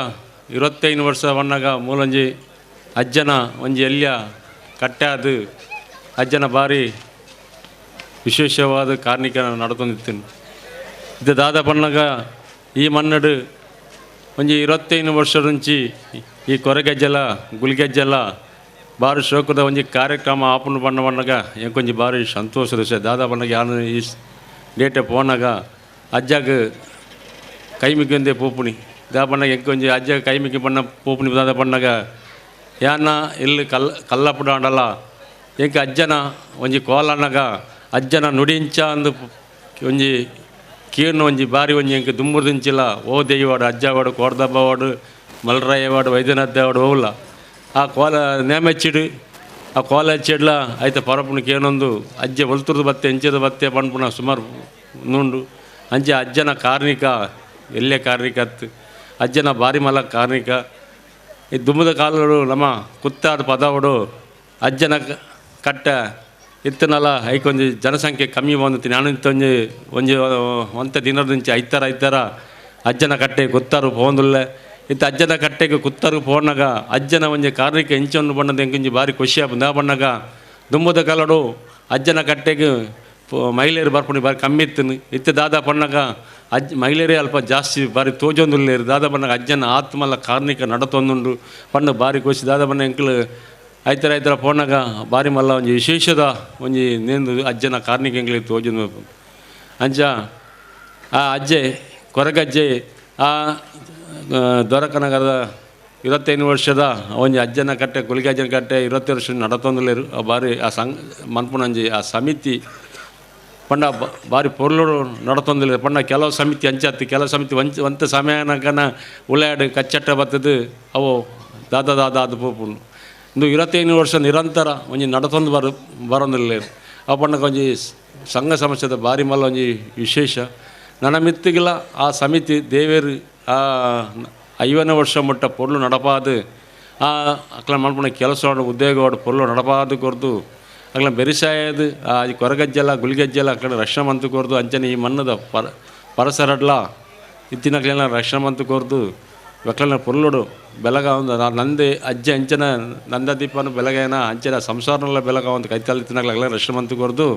25 ವರ್ಷ ಬಣ್ಣಾಗ ಮೂಲೊಂಜಿ ಅಜ್ಜನ ಒಂಜಿ ಎಲ್ಯ ಕಟ್ಟಾದು ಅಜ್ಜನ ಭಾರಿ ವಿಶೇಷವಾದ ಕಾರ್ಣಿಕ ನಡತೊಂದಿತ್ತು ಇದು ದಾದ ಬಣ್ಣಾಗ ಈ ಮನ್ನಡು ಒಂಜಿ 25 ವರ್ಷದಿಂಚಿ ಈ ಕೊರಗೆಜ್ಜಲ ಗುಲ್ಗೆಜ್ಜಲ ಭಾರಿ ಶೋಕದ ಒಂಜಿ ಕಾರ್ಯಕ್ರಮ ಆಪುನ ಬಣ್ಣ ಬಣ್ಣಾಗ ಎಂಕೊಂಜಿ ಭಾರಿ ಸಂತೋಷದ ವಿಷಯ ದಾದ ಬಣ್ಣಗೆ ಯಾನು ಈ ಡೇಟೆ ಪೋನಾಗ ಅಜ್ಜಾಗ ಕೈ ಮಿಗ್ಗೊಂದೆ ಪೋಪುಣಿ ದಾ ಬಣ್ಣಗೆ ಎಂಕೊಂಜಿ ಅಜ್ಜಾಗ ಕೈ ಮಿಗ್ಗಿ ಬಣ್ಣ ಪೋಪುಣಿ ದಾದ ಬಣ್ಣಾಗ ಯಾನ ಇಲ್ಲಿ ಕಲ್ಲಪುಡ ಆಂಡಲ ಎಂಕ ಅಜ್ಜನ ಒಂಜಿ ಕೋಲಣ್ಣಗ ಅಜ್ಜನ ನುಡಿಂಚ ಅಂದು ಒಂಜಿ ಕೀರ್ಣ ಒಂಜಿ ಬಾರಿ ಒಂಜಿ ಎಂಕ ದುಂಬುರ್ದಿಂಚಿಲ್ಲ ಓ ದೆಯ್ಯವಾಡು ಅಜ್ಜವಾಡು ಕೋರ್ದಬ್ಬವಾಡು ಮಲ್ರಾಯವಾಡು ವೈದ್ಯನಾಥವಾಡು ಓಲ್ಲ ಆ ಕೋಲ ನೇಮೆಚ್ಚಿಡು ಆ ಕೋಲ ಹಚ್ಚಿಡ್ಲ ಆಯ್ತು ಪರಪುನಕ್ಕೆ ಏನೊಂದು ಅಜ್ಜೆ ಒಲ್ತುರ್ದು ಬತ್ತೆ ಎಂಚದ ಬತ್ತೆ ಪನ್ಪುನ ಸುಮಾರು ನುಂಡು ಅಂಚೆ ಅಜ್ಜನ ಕಾರ್ಣಿಕ ಎಲ್ಲೇ ಕಾರ್ಣಿಕ ಅತ್ತು ಅಜ್ಜನ ಬಾರಿ ಮಲ ಕಾರ್ಣಿಕ ಈ ದುಮ್ಮದ ಕಾಲಡು ನಮ್ಮ ಕುತ್ತಾಡು ಪದವಡು ಅಜ್ಜನ ಕಟ್ಟ ಇತ್ತನಲ್ಲ ಐಕೊಂಜಿ ಜನಸಂಖ್ಯೆ ಕಮ್ಮಿ ಬಂದಿತ್ತು ನಾನು ಒಂಜಿ ಒಂಜಿ ಒಂತ ದಿನದಿಂಚಿ ಐತಾರ ಐತಾರ ಅಜ್ಜನ ಕಟ್ಟೆ ಕುತ್ತಾರು ಪೋಂದುಲ್ಲೆ ಇತ್ತ ಅಜ್ಜನ ಕಟ್ಟೆಗೆ ಕುತ್ತಾರು ಪೋನಾಗ ಅಜ್ಜನ ಒಂಜಿ ಕಾರ್ಣಿಕ ಇಂಚೊಂದು ಬಣ್ಣದ ಎಂಕೊಂಜಿ ಭಾರಿ ಖುಷಿ ಆಪುಂಡು ಆ ಬಣ್ಣಗ ದುಮ್ಮದ ಕಾಲಡು ಅಜ್ಜನ ಕಟ್ಟೆಗೆ ಮಹಿಳೆಯರು ಬರ್ಪುಣಿ ಬಾರಿ ಕಮ್ಮಿ ಇತ್ತು ಇತ್ತ ದಾದಾ ಪಣ್ಣಾಗ ಅಜ್ಜ ಮಹಿಳೆಯರೇ ಅಲ್ಪ ಜಾಸ್ತಿ ಬಾರಿ ತೋಜೊಂದುಲ್ಲೇರು ದಾದಾ ಬಣ್ಣಗ ಅಜ್ಜನ ಆತ್ಮಲ ಕಾರ್ಣಿಕ ನಡತೊಂದುಂಡು ಪಣ್ಣ ಭಾರಿ ಖುಷಿ ದಾದಾ ಬಣ್ಣ ಎಂಕ್ಲು ಐತರ ಐತರ ಪೋನಾಗ ಭಾರಿ ಮಲ್ಲ ಒಂಜಿ ವಿಶೇಷದ ಒಂಜಿ ನೇಂದು ಅಜ್ಜನ ಕಾರ್ಣಿಕ ಎಂಕ್ಲಿಗೆ ತೋಜೊಂದು ಅಂಚ ಆ ಅಜ್ಜೆ ಕೊರಗಜ್ಜೆ ಆ ದ್ವಾರಕನಗರದ 25 ವರ್ಷದ ಒಂಜಿ ಅಜ್ಜನ ಕಟ್ಟೆ ಗುಳಿಗೆ ಕಟ್ಟೆ 20 ವರ್ಷ ನಡತೊಂದುಲ್ಲೇರು ಆ ಬಾರಿ ಆ ಸಂಘ ಮನ್ಪುನಂಜಿ ಆ ಸಮಿತಿ ಪಂಡ ಭಾರಿ ಪೊರ್ಲುಡು ನಡತೊಂದಿಲ್ಲ ಪಂಡ ಕೆಲವು ಸಮಿತಿ ಅಂಚತ್ತು ಕೆಲವು ಸಮಿತಿ ಒಂತ ಸಮಯನಕನ ಉಳ್ಳಾಡು ಕಚ್ಚಟ್ಟ ಬತ್ತದು ಅವು ದಾದ ದಾದ ಅದು ಪೋಪುಂಡು ಇಂದು 25 ವರ್ಷ ನಿರಂತರ ಒಂಜಿ ನಡತೊಂದು ಬರೋದಿಲ್ಲ ಅವು ಪಂಡಕ ಒಂಜಿ ಸಂಘ ಸಂಸ್ಥೆದ ಭಾರಿ ಮಲ್ಲ ಒಂಜಿ ವಿಶೇಷ ನನ್ನ ಮಿತ್ತಿಗಿಲ್ಲ ಆ ಸಮಿತಿ ದೇವೇರು ಆ 50 ವರ್ಷ ಮುಟ್ಟ ಪೊರ್ಲು ನಡಪಾದು ಆ ಅಕ್ಲ ಮನ್ಪುನ ಕೆಲಸ ಉದ್ಯೋಗವಾಡು ಪೊರ್ಲು ನಡಪಾದು ಕೊರ್ದು ಅಕ್ಲ ಬೆರಿಸಾಯದು ಆ ಕೊರಗಜ್ಜಲ ಗುಳಿಗಜ್ಜಲ ಅಕ್ಲ ರಕ್ಷಣೆ ಮಂತು ಕೊರ್ದು ಅಂಚನೆ ಈ ಮಣ್ಣದ ಪರಸರಡ್ಲ ಇತ್ತಿನಕ್ಲೆಲ್ಲ ರಕ್ಷಣೆ ಮಂತು ಕೊರ್ದು ಒಕ್ಲನ ಪೊರ್ಲುಡು ಬೆಲಗ ಒಂದು ನಂದೆ ಅಜ್ಜೆ ಅಂಚನ ನಂದ ದೀಪನ ಬೆಲಗೇನ ಅಂಚನ ಸಂಸಾರನೆಲ್ಲ ಬೆಲಗ ಒಂದು ಕೈತಾಲ ಇತ್ತಿನಕ್ಲ ಅಕ್ಲ ರಕ್ಷಣೆ ಮಂತು ಕೊರ್ದು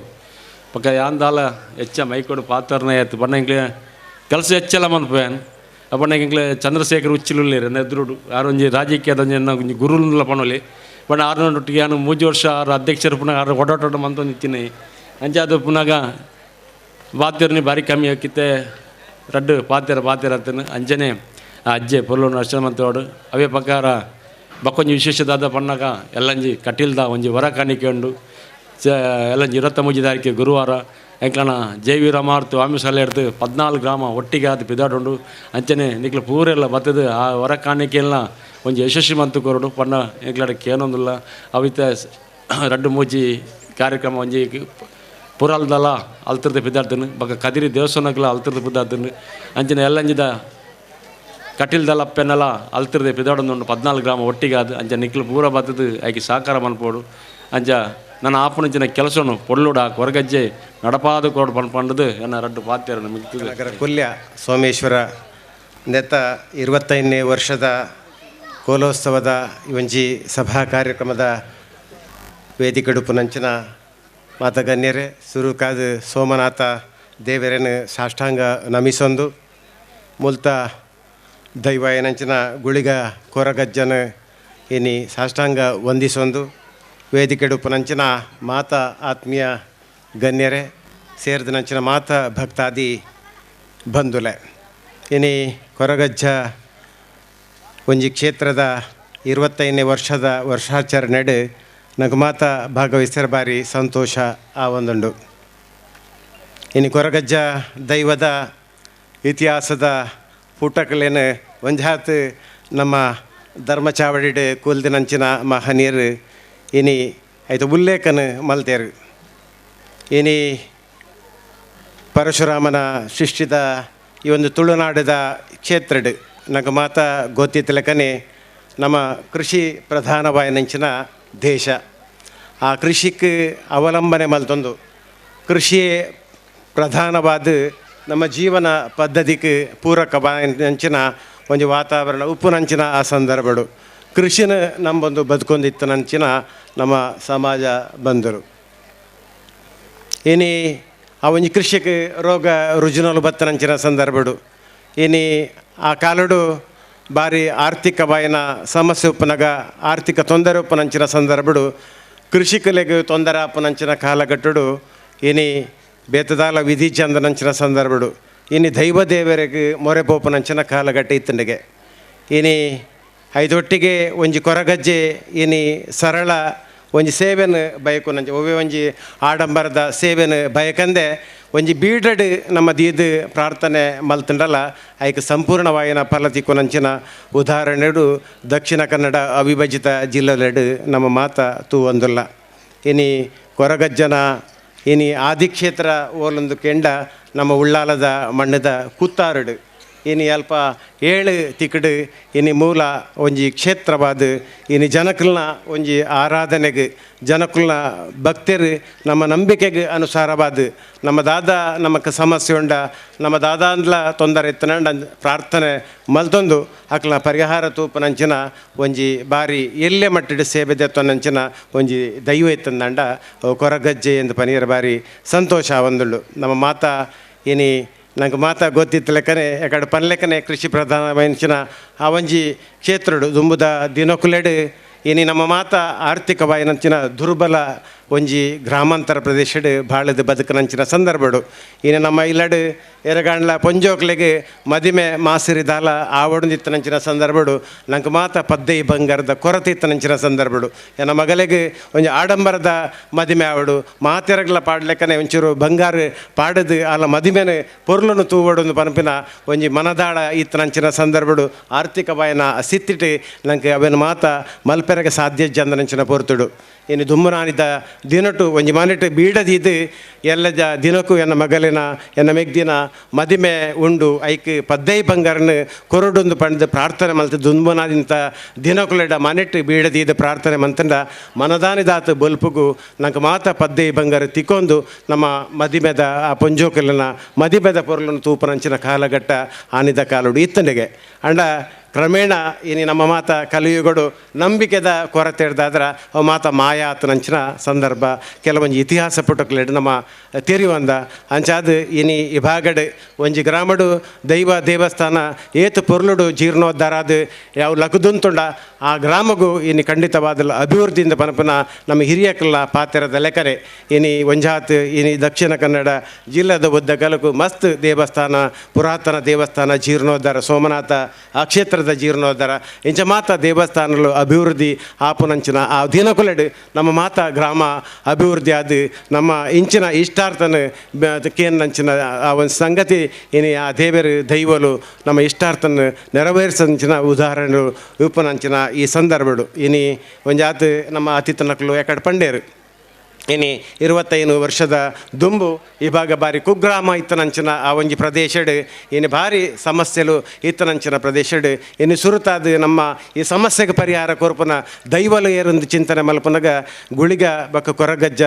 ಪಕ್ಕ ಯಾಂದಾಲ ಹೆಚ್ಚ ಮೈಕೊಡು ಪಾತ್ರನ ಆಯ್ತು ಬಣ್ಣ ಇಂಕ್ಲೆ ಕೆಲಸ ಹೆಚ್ಚೆಲ್ಲ ಮನ್ಪೇನ್ ಅಪ್ಪಣ್ಣ ಇಂಕ್ಲೆ ಚಂದ್ರಶೇಖರ್ ಉಚ್ಚಿಲುಲ್ಲೇರು ಎದುರುಡು ಆರೊಂಜಿ ರಾಜಕೀಯದ ಒಂಜಿ ಗುರುಲ ಪಣೊಲಿ ಬಣ್ಣ ಆರುನೊಟ್ಟಿಗೆ ಯಾನು 3 ವರ್ಷ ಆರು ಅಧ್ಯಕ್ಷರು ಪುನಃ ಆರು ಒಡಾಟ ಮಂತೊಂದು ಇತ್ತಿನಿ ಅಂಚೆ ಅದು ಪುನಃ ಬಾತಿರ್ನಿ ಭಾರಿ ಕಮ್ಮಿ ಹಾಕಿತ್ತೆ ರಡ್ಡು ಪಾತಿರ ಪಾತಿರ ಅಂತನು ಅಂಚನೆ ಆ ಅಜ್ಜೆ ಪೊರ್ಲು ಅರ್ಚನೆ ಮಂತವಾಡು ಅವೇ ಪ್ರಕಾರ ಬಕ್ಕೊಂಜಿ ವಿಶೇಷದಾದ ಪಣ್ಣಾಗ ಎಲ್ಲಂಜಿ ಕಟೀಲ್ದ ಒಂಜಿ ವರ ಕಾಣಿಕೆ ಉಂಡು ಎಲ್ಲಂಜಿ 23 ತಾರೀಕು ಗುರುವಾರ ಎಂಕ್ಲನ ಜೈ ವೀರಮಾರ್ತು ಆಮಿಸಾಲೆ ಹಿಡ್ದು 14 ಗ್ರಾಮ ಒಟ್ಟಿಗೆ ಆದ ಪಿದಾಡುಂಡು ಅಂಚನೆ ನಿಕ್ಲ ಪೂರೆಲ್ಲ ಬತ್ತದು ಆ ವರ ಕಾಣಿಕೆಲ್ಲ ಒಂಜಿ ಯಶಸ್ವಿ ಮಂತು ಕೊರಡು ಪಣ್ಣ ಎಂಕ್ಲಾಡ ಕೇನೊಂದುಲ್ಲ ಅವಿತ ರಡ್ಡು ಮೂಜಿ ಕಾರ್ಯಕ್ರಮ ಒಂಜಿ ಪುರಾಲ್ದಲ ಅಲ್ತರದ ಪಿದಾಡ್ತನು ಬೊಕ್ಕ ಕದಿರಿ ದೇವಸ್ಥಾನಕ್ಲ ಅಲ್ತರದ ಪಿದಾಡ್ತನು ಅಂಚನೆ ಎಲ್ಲಂಜಿದ ಕಟಿಲ್ದಲಪ್ಪೆನಲ ಅಲ್ತಿರ್ದೆ ಪಿದಾಡೊಂದುಂಡು 14 ಗ್ರಾಮ ಒಟ್ಟಿಗಾದು ಅಂಚ ನಿಕ್ಲು ಪೂರ ಬತ್ತದು ಐಕೆ ಸಾಕಾರ ಮನ್ಪೋಡು ಅಂಚ ನನ್ನ ಆಪುನಂಚಿನ ಕೆಲಸನು ಪೊಳ್ಳುಡ ಕೊರಗಜ್ಜೆ ನಡಪಾದ ಕೋಡು ಪಂಡದು ಎನ್ನ ರಡ್ಡು ಪಾತ್ಯರನ್ನು ಮಿಗ್ತದೆ. ನಗರ ಕೊಲ್ಯ ಸೋಮೇಶ್ವರ ನೆತ್ತ 25ನೇ ವರ್ಷದ ಕೋಲೋತ್ಸವದ ಒಂಜಿ ಸಭಾ ಕಾರ್ಯಕ್ರಮದ ವೇದಿಕೆಡುಪುನಂಚಿನ ಮಾತ ಗಣ್ಯರೇ ಸುರುಕಾದ ಸೋಮನಾಥ ದೇವರನ್ನು ಸಾಷ್ಟಾಂಗ ನಮಿಸೊಂದು ಮುಲ್ತ ದೈವ ಏನಂಚಿನ ಗುಳಿಗ ಕೊರಗಜ್ಜನ ಇನಿ ಸಾಷ್ಟಾಂಗ ವಂದಿಸೊಂದು ವೇದಿಕೆಡುಪುನಂಚಿನ ಮಾತ ಆತ್ಮೀಯ ಗಣ್ಯರೇ ಸೇರಿದನಂಚಿನ ಮಾತ ಭಕ್ತಾದಿ ಬಂಧುಲೆ ಇನಿ ಕೊರಗಜ್ಜ ಒಂಜಿ ಕ್ಷೇತ್ರದ 25ನೇ ವರ್ಷದ ವರ್ಷಾಚರಣೆಡು ನಂಗೆ ಮಾತ ಭಾಗವಹಿಸಿರ ಬಾರಿ ಸಂತೋಷ ಆ ಒಂದುಂಡು. ಇನ್ನು ಕೊರಗಜ್ಜ ದೈವದ ಇತಿಹಾಸದ ಪುಟಕಲೇನು ಒಂಜಾತ್ ನಮ್ಮ ಧರ್ಮಚಾವಡಿಡು ಕೂಲ್ದಿನಂಚಿನ ಮಹನೀಯರು ಇನಿ ಐತ ಉಲ್ಲೇಖನ ಮಲ್ತೇರು. ಇನಿ ಪರಶುರಾಮನ ಸೃಷ್ಟಿದ ಈ ಒಂದು ತುಳುನಾಡದ ಕ್ಷೇತ್ರಡು ನಂಗೆ ಮಾತ ಗೊತ್ತಿತ್ತಲಕನೆ ನಮ್ಮ ಕೃಷಿ ಪ್ರಧಾನವಾಯಿನಂಚಿನ ದೇಶ. ಆ ಕೃಷಿಗೆ ಅವಲಂಬನೆ ಮಲ್ತೊಂದು ಕೃಷಿಯೇ ಪ್ರಧಾನವಾದ ನಮ್ಮ ಜೀವನ ಪದ್ಧತಿಗೆ ಪೂರಕವಾಯಿನಂಚಿನ ಒಂದು ವಾತಾವರಣ ಉಪ್ಪುನಂಚಿನ ಆ ಸಂದರ್ಭಡು ಕೃಷಿನ ನಮ್ಮೊಂದು ಬದುಕೊಂದಿತ್ತನಂಚಿನ ನಮ್ಮ ಸಮಾಜ ಬಂದರು. ಇನಿ ಆ ಒಂಜಿ ಕೃಷಿಗೆ ರೋಗ ರುಜಿನಲು ಬತ್ತನಂಚಿನ ಸಂದರ್ಭಡು ಇನಿ ಆ ಕಾಲಡು ಭಾರಿ ಆರ್ಥಿಕವಾಯಿನ ಸಮಸ್ಯೆ ಉಪ್ಪನಾಗ ಆರ್ಥಿಕ ತೊಂದರೆ ಉಪ್ಪನಂಚಿನ ಸಂದರ್ಭಡು ಕೃಷಿಕಲೆಗೆ ತೊಂದರೆ ಆಪನಂಚಿನ ಕಾಲಘಟ್ಟಡು ಇನಿ ಬೇತದಾಲ ವಿಧಿ ಚಂದನಂಚಿನ ಸಂದರ್ಭಡು ಇನಿ ದೈವ ದೇವರಿಗೆ ಮೊರೆ ಪೋಪನಂಚಿನ ಕಾಲಘಟ್ಟ ಇತ್ತಂಡಿಗೆ. ಇನಿ ಐದೊಟ್ಟಿಗೆ ಒಂಜಿ ಕೊರಗಜ್ಜೆ ಇನಿ ಸರಳ ಒಂಜಿ ಸೇವೆನ ಬಯಕುನಂಚ ಒವ್ವೆ ಒಂಜಿ ಆಡಂಬರದ ಸೇವೆನ ಬಯಕಂದೆ ಒಂಜಿ ಬೀಡಡ್ ನಮ್ಮ ದೀದ್ ಪ್ರಾರ್ಥನೆ ಮಲ್ತಂಡಲ ಐಕ್ ಸಂಪೂರ್ಣವಾಯಿನ ಫಲ ತಿಕ್ಕುನಂಚಿನ ಉದಾಹರಣೆಡು ದಕ್ಷಿಣ ಕನ್ನಡ ಅವಿಭಜಿತ ಜಿಲ್ಲೆಲೆಡು ನಮ್ಮ ಮಾತ ತೂವಂದುಲ್ಲ. ಇನಿ ಕೊರಗಜ್ಜನ ಇನಿ ಆದಿಕ್ಷೇತ್ರ ಓಲೊಂದು ಕೆಂಡ ನಮ್ಮ ಉಳ್ಳಾಲದ ಮಣ್ಣದ ಕುತ್ತಾರಡು ಇನಿ ಅಲ್ಪ 7 ತಿಕ್ಕಡು ಇನಿ ಮೂಲ ಒಂಜಿ ಕ್ಷೇತ್ರವಾದ ಇನಿ ಜನಕುಲ್ನ ಒಂಜಿ ಆರಾಧನೆಗೆ ಜನಕುಲ್ನ ಭಕ್ತರು ನಮ್ಮ ನಂಬಿಕೆಗೆ ಅನುಸಾರವಾದ ನಮ್ಮ ದಾದ ನಮಕ್ ಸಮಸ್ಯೆ ಉಂಡ ನಮ್ಮ ದಾದ ಅಂದ್ಲ ತೊಂದರೆ ಇತ್ತನಂಡ ಪ್ರಾರ್ಥನೆ ಮಲ್ತೊಂದು ಅಕ್ಲ ಪರಿಹಾರ ತೂಪನಂಚಿನ ಒಂಜಿ ಬಾರಿ ಎಲ್ಲೆ ಮಟ್ಟಿಡು ಸೇವೆ ದೆತ್ತೊನಂಚಿನ ಒಂಜಿ ದೈವ ಇತ್ತಂದಂಡ ಕೊರಗಜ್ಜೆ ಎಂದು ಪನೀರ ಬಾರಿ ಸಂತೋಷ ಒಂದುಳ್ಳು. ನಮ್ಮ ಮಾತಾ ಇನಿ ನಂಗೆ ಮಾತಾ ಗೊತ್ತಿತ್ತು ಲೆಕ್ಕನೆ ಎಕಡೆ ಪನ್ಲೆಕ್ಕನೆ ಕೃಷಿ ಪ್ರಧಾನವಾಗಿನ ಆ ಒಂಜಿ ಕ್ಷೇತ್ರಡು ದುಂಬುದ ದಿನಕುಲೆಡು ಇನಿ ನಮ್ಮ ಮಾತಾ ಆರ್ಥಿಕವಾಯಿನಂಚಿನ ದುರ್ಬಲ ಒಂಜಿ ಗ್ರಾಮಾಂತರ ಪ್ರದೇಶಡ್ ಬಾಳದ ಬದುಕನಂಚಿನ ಸಂದರ್ಭಡು ಇನ್ನು ನಮ್ಮ ಇಲ್ಲಡು ಎರಗಾಂಡ್ಲ ಪೊಂಜೋಕ್ಲೆಗೆ ಮದಿಮೆ ಮಾಸಿರಿದಾಲ ಆವಡಂದಿತ್ತನಂಚಿನ ಸಂದರ್ಭಡು ನಂಗೆ ಮಾತ ಪದ್ದೈ ಬಂಗಾರದ ಕೊರತೆ ಇತ್ತನಂಚಿನ ಸಂದರ್ಭಡು ಎನ್ನ ಮಗಲಿಗೆ ಒಂಜಿ ಆಡಂಬರದ ಮದಿಮೆ ಆವಡು ಮಾತೆರಗ್ಲ ಪಾಡ್ಲೆಕ್ಕನೆ ಒಂಚೂರು ಬಂಗಾರ ಪಾಡದು ಅಲ್ಲ ಮದಿಮೆನೆ ಪೊರ್ಲನ್ನು ತೂವಡು ಪನಪಿನ ಒಂಜಿ ಮನದಾಳ ಇತ್ತನಂಚಿನ ಸಂದರ್ಭಡು ಆರ್ಥಿಕವಾಯನ ಸಿತ್ತಿಟ್ಟು ನಂಗೆ ಅವನ ಮಾತ ಮಲ್ಪೆರಗೆ ಸಾಧ್ಯ ಜಂದನಂಚಿನ ಪೊರ್ತುಡು. ಇನ್ನು ದುಮ್ಮನಾನಿದ ದಿನಟು ಒಂಜಿ ಮನೆಟು ಬೀಡದಿದ್ದು ಎಲ್ಲ ಜ ದಿನಕ್ಕೂ ಎನ್ನ ಮಗಲಿನ ಎನ್ನ ಮೆಗ್ದಿನ ಮದಿಮೆ ಉಂಡು ಐಕ್ ಪದ್ದೈ ಬಂಗಾರನ ಕೊರಡೊಂದು ಪಂಡ್ದು ಪ್ರಾರ್ಥನೆ ಮಲ್ತು ದುಂಬನಾದಿಂತ ದಿನಕುಲೆಡ ಮನೆಟ್ಟು ಬೀಡದಿದ್ದು ಪ್ರಾರ್ಥನೆ ಮಂತಂಡ ಮನದಾನಿದಾತ ಬೊಲ್ಪುಗು ನಂಗೆ ಮಾತ ಪದ್ದೈ ಬಂಗಾರ ತಿಕ್ಕೊಂದು ನಮ್ಮ ಮದಿಮೆದ ಆ ಪೊಂಜೋಕಲಿನ ಮದಿಮೆದ ಪೊರ್ಲನ್ನು ತೂಪನಂಚಿನ ಕಾಲಘಟ್ಟ ಆನಿದ ಕಾಲುಡು ಇತ್ತಂಡಿಗೆ. ಅಂಡ ಕ್ರಮೇಣ ಇನಿ ನಮ್ಮ ಮಾತ ಕಲಿಯುಗಡು ನಂಬಿಕೆದ ಕೊರತೆ ಹಿಡ್ದಾದ್ರೆ ಅವು ಮಾತ ಮಾಯಾತನಂಚಿನ ಸಂದರ್ಭ ಕೆಲವೊಂಜಿ ಇತಿಹಾಸ ಪುಟಕಲೆಡು ನಮ್ಮ ತೆರಿವಂದ ಅಂಚಾದ ಇನಿ ಈ ಭಾಗಡು ಒಂಜಿ ಗ್ರಾಮಡು ದೈವ ದೇವಸ್ಥಾನ ಏತು ಪೊರ್ಲುಡು ಜೀರ್ಣೋದ್ಧಾರಾದ ಯಾವ ಲಕುದುಂತುಂಡ ಆ ಗ್ರಾಮಗೂ ಇನಿ ಖಂಡಿತವಾದಲ್ಲ ಅಭಿವೃದ್ಧಿಯಿಂದ ಪನಪನ ನಮ್ಮ ಹಿರಿಯಕಲ್ಲ ಪಾತ್ರದ ಲೆಕ್ಕರೆ ಇನಿ ಒಂಜಾತ್ ಇನಿ ದಕ್ಷಿಣ ಕನ್ನಡ ಜಿಲ್ಲೆದ ಉದ್ದ ಗಲಕು ಮಸ್ತ್ ದೇವಸ್ಥಾನ ಪುರಾತನ ದೇವಸ್ಥಾನ ಜೀರ್ಣೋದ್ಧಾರ ಸೋಮನಾಥ ಆ ಕ್ಷೇತ್ರದ ಜೀರ್ಣೋದ್ಧಾರ ಇಂಚ ಮಾತ ದೇವಸ್ಥಾನಗಳು ಅಭಿವೃದ್ಧಿ ಆಪುನಂಚಿನ ಆ ದಿನಕುಲೆಡು ನಮ್ಮ ಮಾತ ಗ್ರಾಮ ಅಭಿವೃದ್ಧಿ ಆದ ನಮ್ಮ ಇಂಚಿನ ಇಷ್ಟಾರ್ಥನ ಕೇಂದ್ರಂಚಿನ ಆ ಒಂದು ಸಂಗತಿ ಇನಿ ಆ ದೇವರು ದೈವಲು ನಮ್ಮ ಇಷ್ಟಾರ್ಥನ ನೆರವೇರಿಸಂಚಿನ ಉದಾಹರಣೆಗಳು ಉಪನಂಚಿನ ಈ ಸಂದರ್ಭಡು ಇನಿ ಒಂಜಾತ್ ನಮ್ಮ ಅತಿಥನಕಲು ಎಕಡೆ ಪಂಡೇರು. ಇನಿ 25 ವರ್ಷದ ದುಂಬು ಈ ಭಾಗ ಬಾರಿ ಕುಗ್ರಾಮ ಇತ್ತನಂಚಿನ ಆ ಒಂಜಿ ಪ್ರದೇಶಡ್ ಇನಿ ಭಾರಿ ಸಮಸ್ಯೆಲು ಇತ್ತನಂಚಿನ ಪ್ರದೇಶಡ್ ಇನಿ ಸುರುತಾದ ನಮ್ಮ ಈ ಸಮಸ್ಯೆಗೆ ಪರಿಹಾರ ಕೊರ್ಪುನ ದೈವಲು ಏರೊಂದು ಚಿಂತನೆ ಮಲ್ಪುನಗ ಗುಳಿಗ ಬೊಕ್ಕ ಕೊರಗಜ್ಜ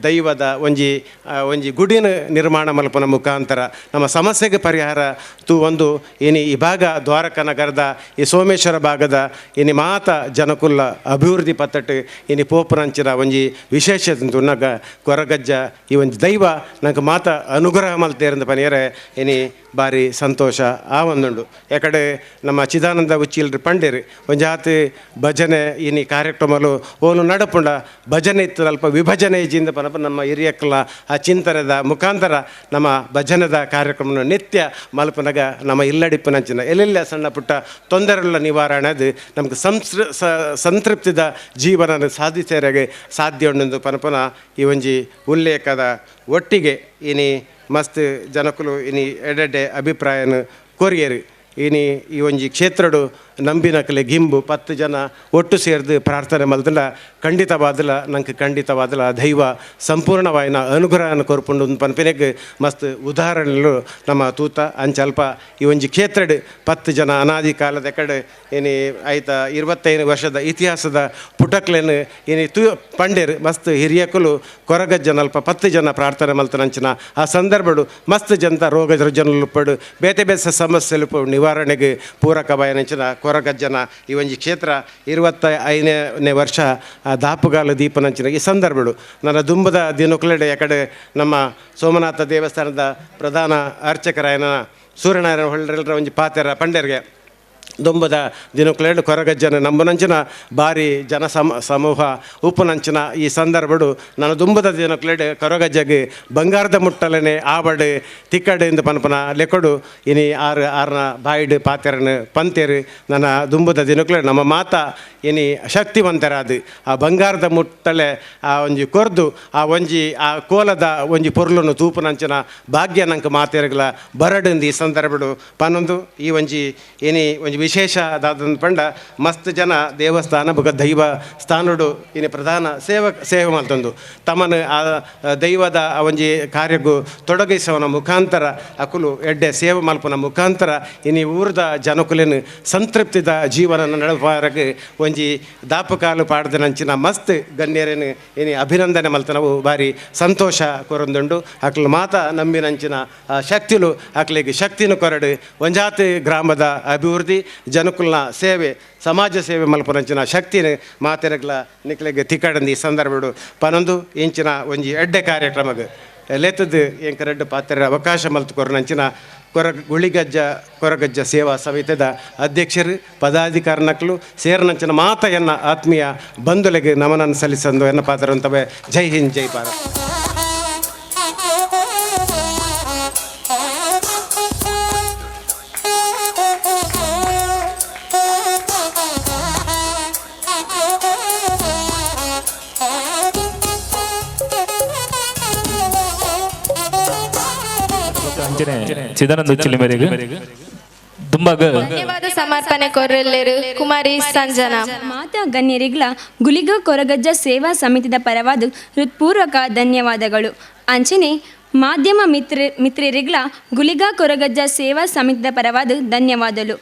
ದೈವದ ಒಂಜಿ ಒಂಜಿ ಗುಡಿನ ನಿರ್ಮಾಣ ಮಲ್ಪುನ ಮುಖಾಂತರ ನಮ್ಮ ಸಮಸ್ಯೆಗೆ ಪರಿಹಾರ ತೂ ಒಂದು ಇನಿ ಈ ಭಾಗ ದ್ವಾರಕ ನಗರದ ಈ ಸೋಮೇಶ್ವರ ಭಾಗದ ಇನಿ ಮಾತ ಜನಕುಲ್ಲ ಅಭಿವೃದ್ಧಿ ಪತ್ತಟ್ಟು ಇನಿ ಪೋಪುನಂಚಿನ ಒಂಜಿ ವಿಶೇಷ ನಗ ಕೊರಗಜ್ಜ ಈ ಒಂಜಿ ದೈವ ನಂಗೆ ಮಾತ ಅನುಗ್ರಹ ಮಲ್ತೇರಂದ ಪನಿಯರೆ ಇನಿ ಬಾರಿ ಸಂತೋಷ ಆ ಒಂದುಂಡು. ಯಾಕಡೆ ನಮ್ಮ ಚಿದಾನಂದ ಉಚ್ಚಿಲ್ರಿ ಪಂಡೇರಿ ಒಂಜಾತಿ ಭಜನೆ ಇನಿ ಕಾರ್ಯಕ್ರಮಲು ಓಲು ನಡಪುಂಡ ಭಜನೆ ಇತ್ತು ಅಲ್ಪ ವಿಭಜನೆ ಇಜ್ಜಿಂದ ಪನಪ ನಮ್ಮ ಹಿರಿಯಕ್ಲ ಆ ಚಿಂತನದ ಮುಖಾಂತರ ನಮ್ಮ ಭಜನೆದ ಕಾರ್ಯಕ್ರಮ ನಿತ್ಯ ಮಲ್ಪನಗ ನಮ್ಮ ಇಲ್ಲಡಿಪ್ಪನಂಚಿನ ಎಲ್ಲೆಲ್ಲ ಸಣ್ಣ ಪುಟ್ಟ ತೊಂದರೆಗಳ ನಿವಾರಣೆ ಅದು ನಮ್ಗೆ ಸಂತೃಪ್ತಿದ ಜೀವನ ಸಾಧಿಸೇರಾಗೆ ಸಾಧ್ಯ ಉಂಡು ಪನಪನ ಈ ಒಂಜಿ ಉಲ್ಲೇಖದ ಒಟ್ಟಿಗೆ ಇನಿ ಮಸ್ತ್ ಜನಕುಲು ಇನಿ ಎಡೆಡ್ಡೆ ಅಭಿಪ್ರಾಯನ ಕೊರಿಯರು. ಇನಿ ಈ ಒಂಜಿ ಕ್ಷೇತ್ರಡು ನಂಬಿನಕಲೆ ಗಿಂಬು 10 ಜನ ಒಟ್ಟು ಸೇರ್ದು ಪ್ರಾರ್ಥನೆ ಮಲ್ತಂಡ ಖಂಡಿತವಾದಲ ನಂಗೆ ಖಂಡಿತವಾದಲ ದೈವ ಸಂಪೂರ್ಣವಾಯಿನ ಅನುಗ್ರಹನ ಕೊರ್ಪುಂಡು ಪನ್ಪಿನೆಗ್ ಮಸ್ತ್ ಉದಾಹರಣೆಲು ನಮ್ಮ ತೂತ ಅಂಚಲ್ಪ ಈ ಒಂಜಿ ಕ್ಷೇತ್ರಡ್ 10 ಜನ ಅನಾದಿ ಕಾಲದ ಕಡೆ ಏನಿ ಆಯ್ತ 25 ವರ್ಷದ ಇತಿಹಾಸದ ಪುಟಕ್ಲೇನು ಏನಿ ತೂ ಪಂಡೇರು ಮಸ್ತ್ ಹಿರಿಯಕುಲು ಕೊರಗಜ್ಜನಲ್ಪ 10 ಜನ ಪ್ರಾರ್ಥನೆ ಮಲ್ತನಂಚಿನ ಆ ಸಂದರ್ಭಡು ಮಸ್ತ್ ಜನತ ರೋಗ ರುಜನಲು ಬೇತೆ ಬೇತೆ ಸಮಸ್ಯೆಲು ನಿವಾರಣೆಗೆ ಪೂರಕವಾಯನಂಚಿನ ಕೊರಗಜ್ಜನ ಈ ಒಂಜಿ ಕ್ಷೇತ್ರ 25ನೇ ವರ್ಷ ದಾಪುಗಾಲ ದೀಪನಂಚಿನ ಈ ಸಂದರ್ಭಡು ನನ್ನ ದುಂಬದ ದಿನಕ್ಲೆಡೆ ಯಾಕಡೆ ನಮ್ಮ ಸೋಮನಾಥ ದೇವಸ್ಥಾನದ ಪ್ರಧಾನ ಅರ್ಚಕರಾಯನ ಸೂರ್ಯನಾರಾಯಣ ಹೊಳ್ಳರೆಲ್ಲರ ಒಂಜಿ ಪಾತೆರ ಪಂಡೇರಿಗೆ ದುಂಬದ ದಿನಕ್ಲೆಡ್ ಕೊರಗಜ್ಜನ ನಂಬುನಂಚಿನ ಭಾರಿ ಜನ ಸಮೂಹ ಉಪ್ಪುನಂಚಿನ ಈ ಸಂದರ್ಭಡು ನನ್ನ ದುಂಬದ ದಿನಕ್ಲೆಡ್ ಕೊರಗಜ್ಜಗೆ ಬಂಗಾರದ ಮುಟ್ಟಲನೆ ಆವಡು ತಿಕ್ಕಡೆ ಇಂದ ಪನಪನ ಲೆಕ್ಕಡು ಇನಿ ಆರು ಆರ್ನ ಬಾಯಿಡ್ ಪಾತೆರನ ಪಂತೇರು ನನ್ನ ದುಂಬದ ದಿನಕ್ಲೆಡ್ ನಮ್ಮ ಮಾತಾ ಇನಿ ಶಕ್ತಿವಂತರಾದ ಆ ಬಂಗಾರದ ಮುಟ್ಟಲೆ ಆ ಒಂಜಿ ಕೊರ್ದು ಆ ಒಂಜಿ ಆ ಕೋಲದ ಒಂಜಿ ಪೊರ್ಲನ್ನು ತೂಪುನಂಚಿನ ಭಾಗ್ಯ ನಂಗೆ ಮಾತೆರಗಲ ಬರಡುಂದು ಈ ಸಂದರ್ಭಡು ಪನೊಂದು ಈ ಒಂಜಿ ಇನಿ ಒಂಜಿ ವಿಶೇಷ ದಾದಂದು ಪಂಡ ಮಸ್ತ್ ಜನ ದೇವಸ್ಥಾನ ಬೊಕ ದೈವ ಸ್ಥಾನಡು ಇನಿ ಪ್ರಧಾನ ಸೇವೆ ಮಲ್ತೊಂದು ತಮ್ಮನ ಆ ದೈವದ ಆ ಒಂಜಿ ಕಾರ್ಯಗೂ ತೊಡಗಿಸುವನ ಮುಖಾಂತರ ಅಕುಲು ಎಡ್ಡೆ ಸೇವೆ ಮಲ್ಪುನ ಮುಖಾಂತರ ಇನಿ ಊರದ ಜನಕುಲೇನು ಸಂತೃಪ್ತಿದ ಜೀವನ ನಡಪಾರಗೆ ಒಂಜಿ ದಾಪುಕಾಲು ಪಾಡ್ದನಂಚಿನ ಮಸ್ತ್ ಗಣ್ಯರೇನು ಇನಿ ಅಭಿನಂದನೆ ಮಲ್ತನವು ಭಾರಿ ಸಂತೋಷ ಕೊರೊಂದುಂಡು. ಅಕ್ಲು ಮಾತ ನಂಬಿನಂಚಿನ ಶಕ್ತಿಲು ಅಕ್ಲಿಗೆ ಶಕ್ತಿನ ಕೊರಡು ಒಂಜಾತಿ ಗ್ರಾಮದ ಅಭಿವೃದ್ಧಿ ಜನಕುಲ್ನ ಸೇವೆ ಸಮಾಜ ಸೇವೆ ಮಲ್ಪುನಂಚಿನ ಶಕ್ತಿನ ಮಾತೆರಗ್ಲ ನಿಕ್ಲೆಗ್ ತಿಕ್ಕಡಂದು ಈ ಸಂದರ್ಭಡು ಪನೊಂದು ಇಂಚಿನ ಒಂಜಿ ಎಡ್ಡೆ ಕಾರ್ಯಕ್ರಮಗ್ ಲೇತದ್ದು ಎಂಕ ರಡ್ಡು ಪಾತ್ರ ಅವಕಾಶ ಮಲ್ತು ಕೊರನಂಚಿನ ಗುಳಿಗಜ್ಜ ಕೊರಗಜ್ಜ ಸೇವಾ ಸಮಿತಿದ ಅಧ್ಯಕ್ಷರು ಪದಾಧಿಕಾರನಕ್ಲು ಸೇರನಂಚಿನ ಮಾತೆಯನ್ನ ಆತ್ಮೀಯ ಬಂಧುಲೆಗೆ ನಮನ ಸಲ್ಲಿಸಂದು ಎನ್ನ ಪಾತ್ರ ಜೈ ಹಿಂದ್ ಜೈ ಭಾರತ್. ಚಿದಾನಂದ ಉಚ್ಚಿಲಿ ಮೇರೆಗೆ ದುಂಬಾಗ ಧನ್ಯವಾದ ಸಮರ್ಪಣೆ ಕೊರಲ್ಲೇರು ಕುಮಾರಿ ಸಂಜನಾ. ಮಾತಾ ಗಣ್ಯರಿಗ್ಲ ಗುಲಿಗ ಕೊರಗಜ್ಜ ಸೇವಾ ಸಮಿತಿದ ಪರವಾದ ಹೃತ್ಪೂರ್ವಕ ಧನ್ಯವಾದಗಳು. ಅಂಚನೆ ಮಾಧ್ಯಮ ಮಿತ್ರರಿಗ್ಲ ಗುಲಿಗ ಕೊರಗಜ್ಜ ಸೇವಾ ಸಮಿತಿದ ಪರವಾದ ಧನ್ಯವಾದಗಳು.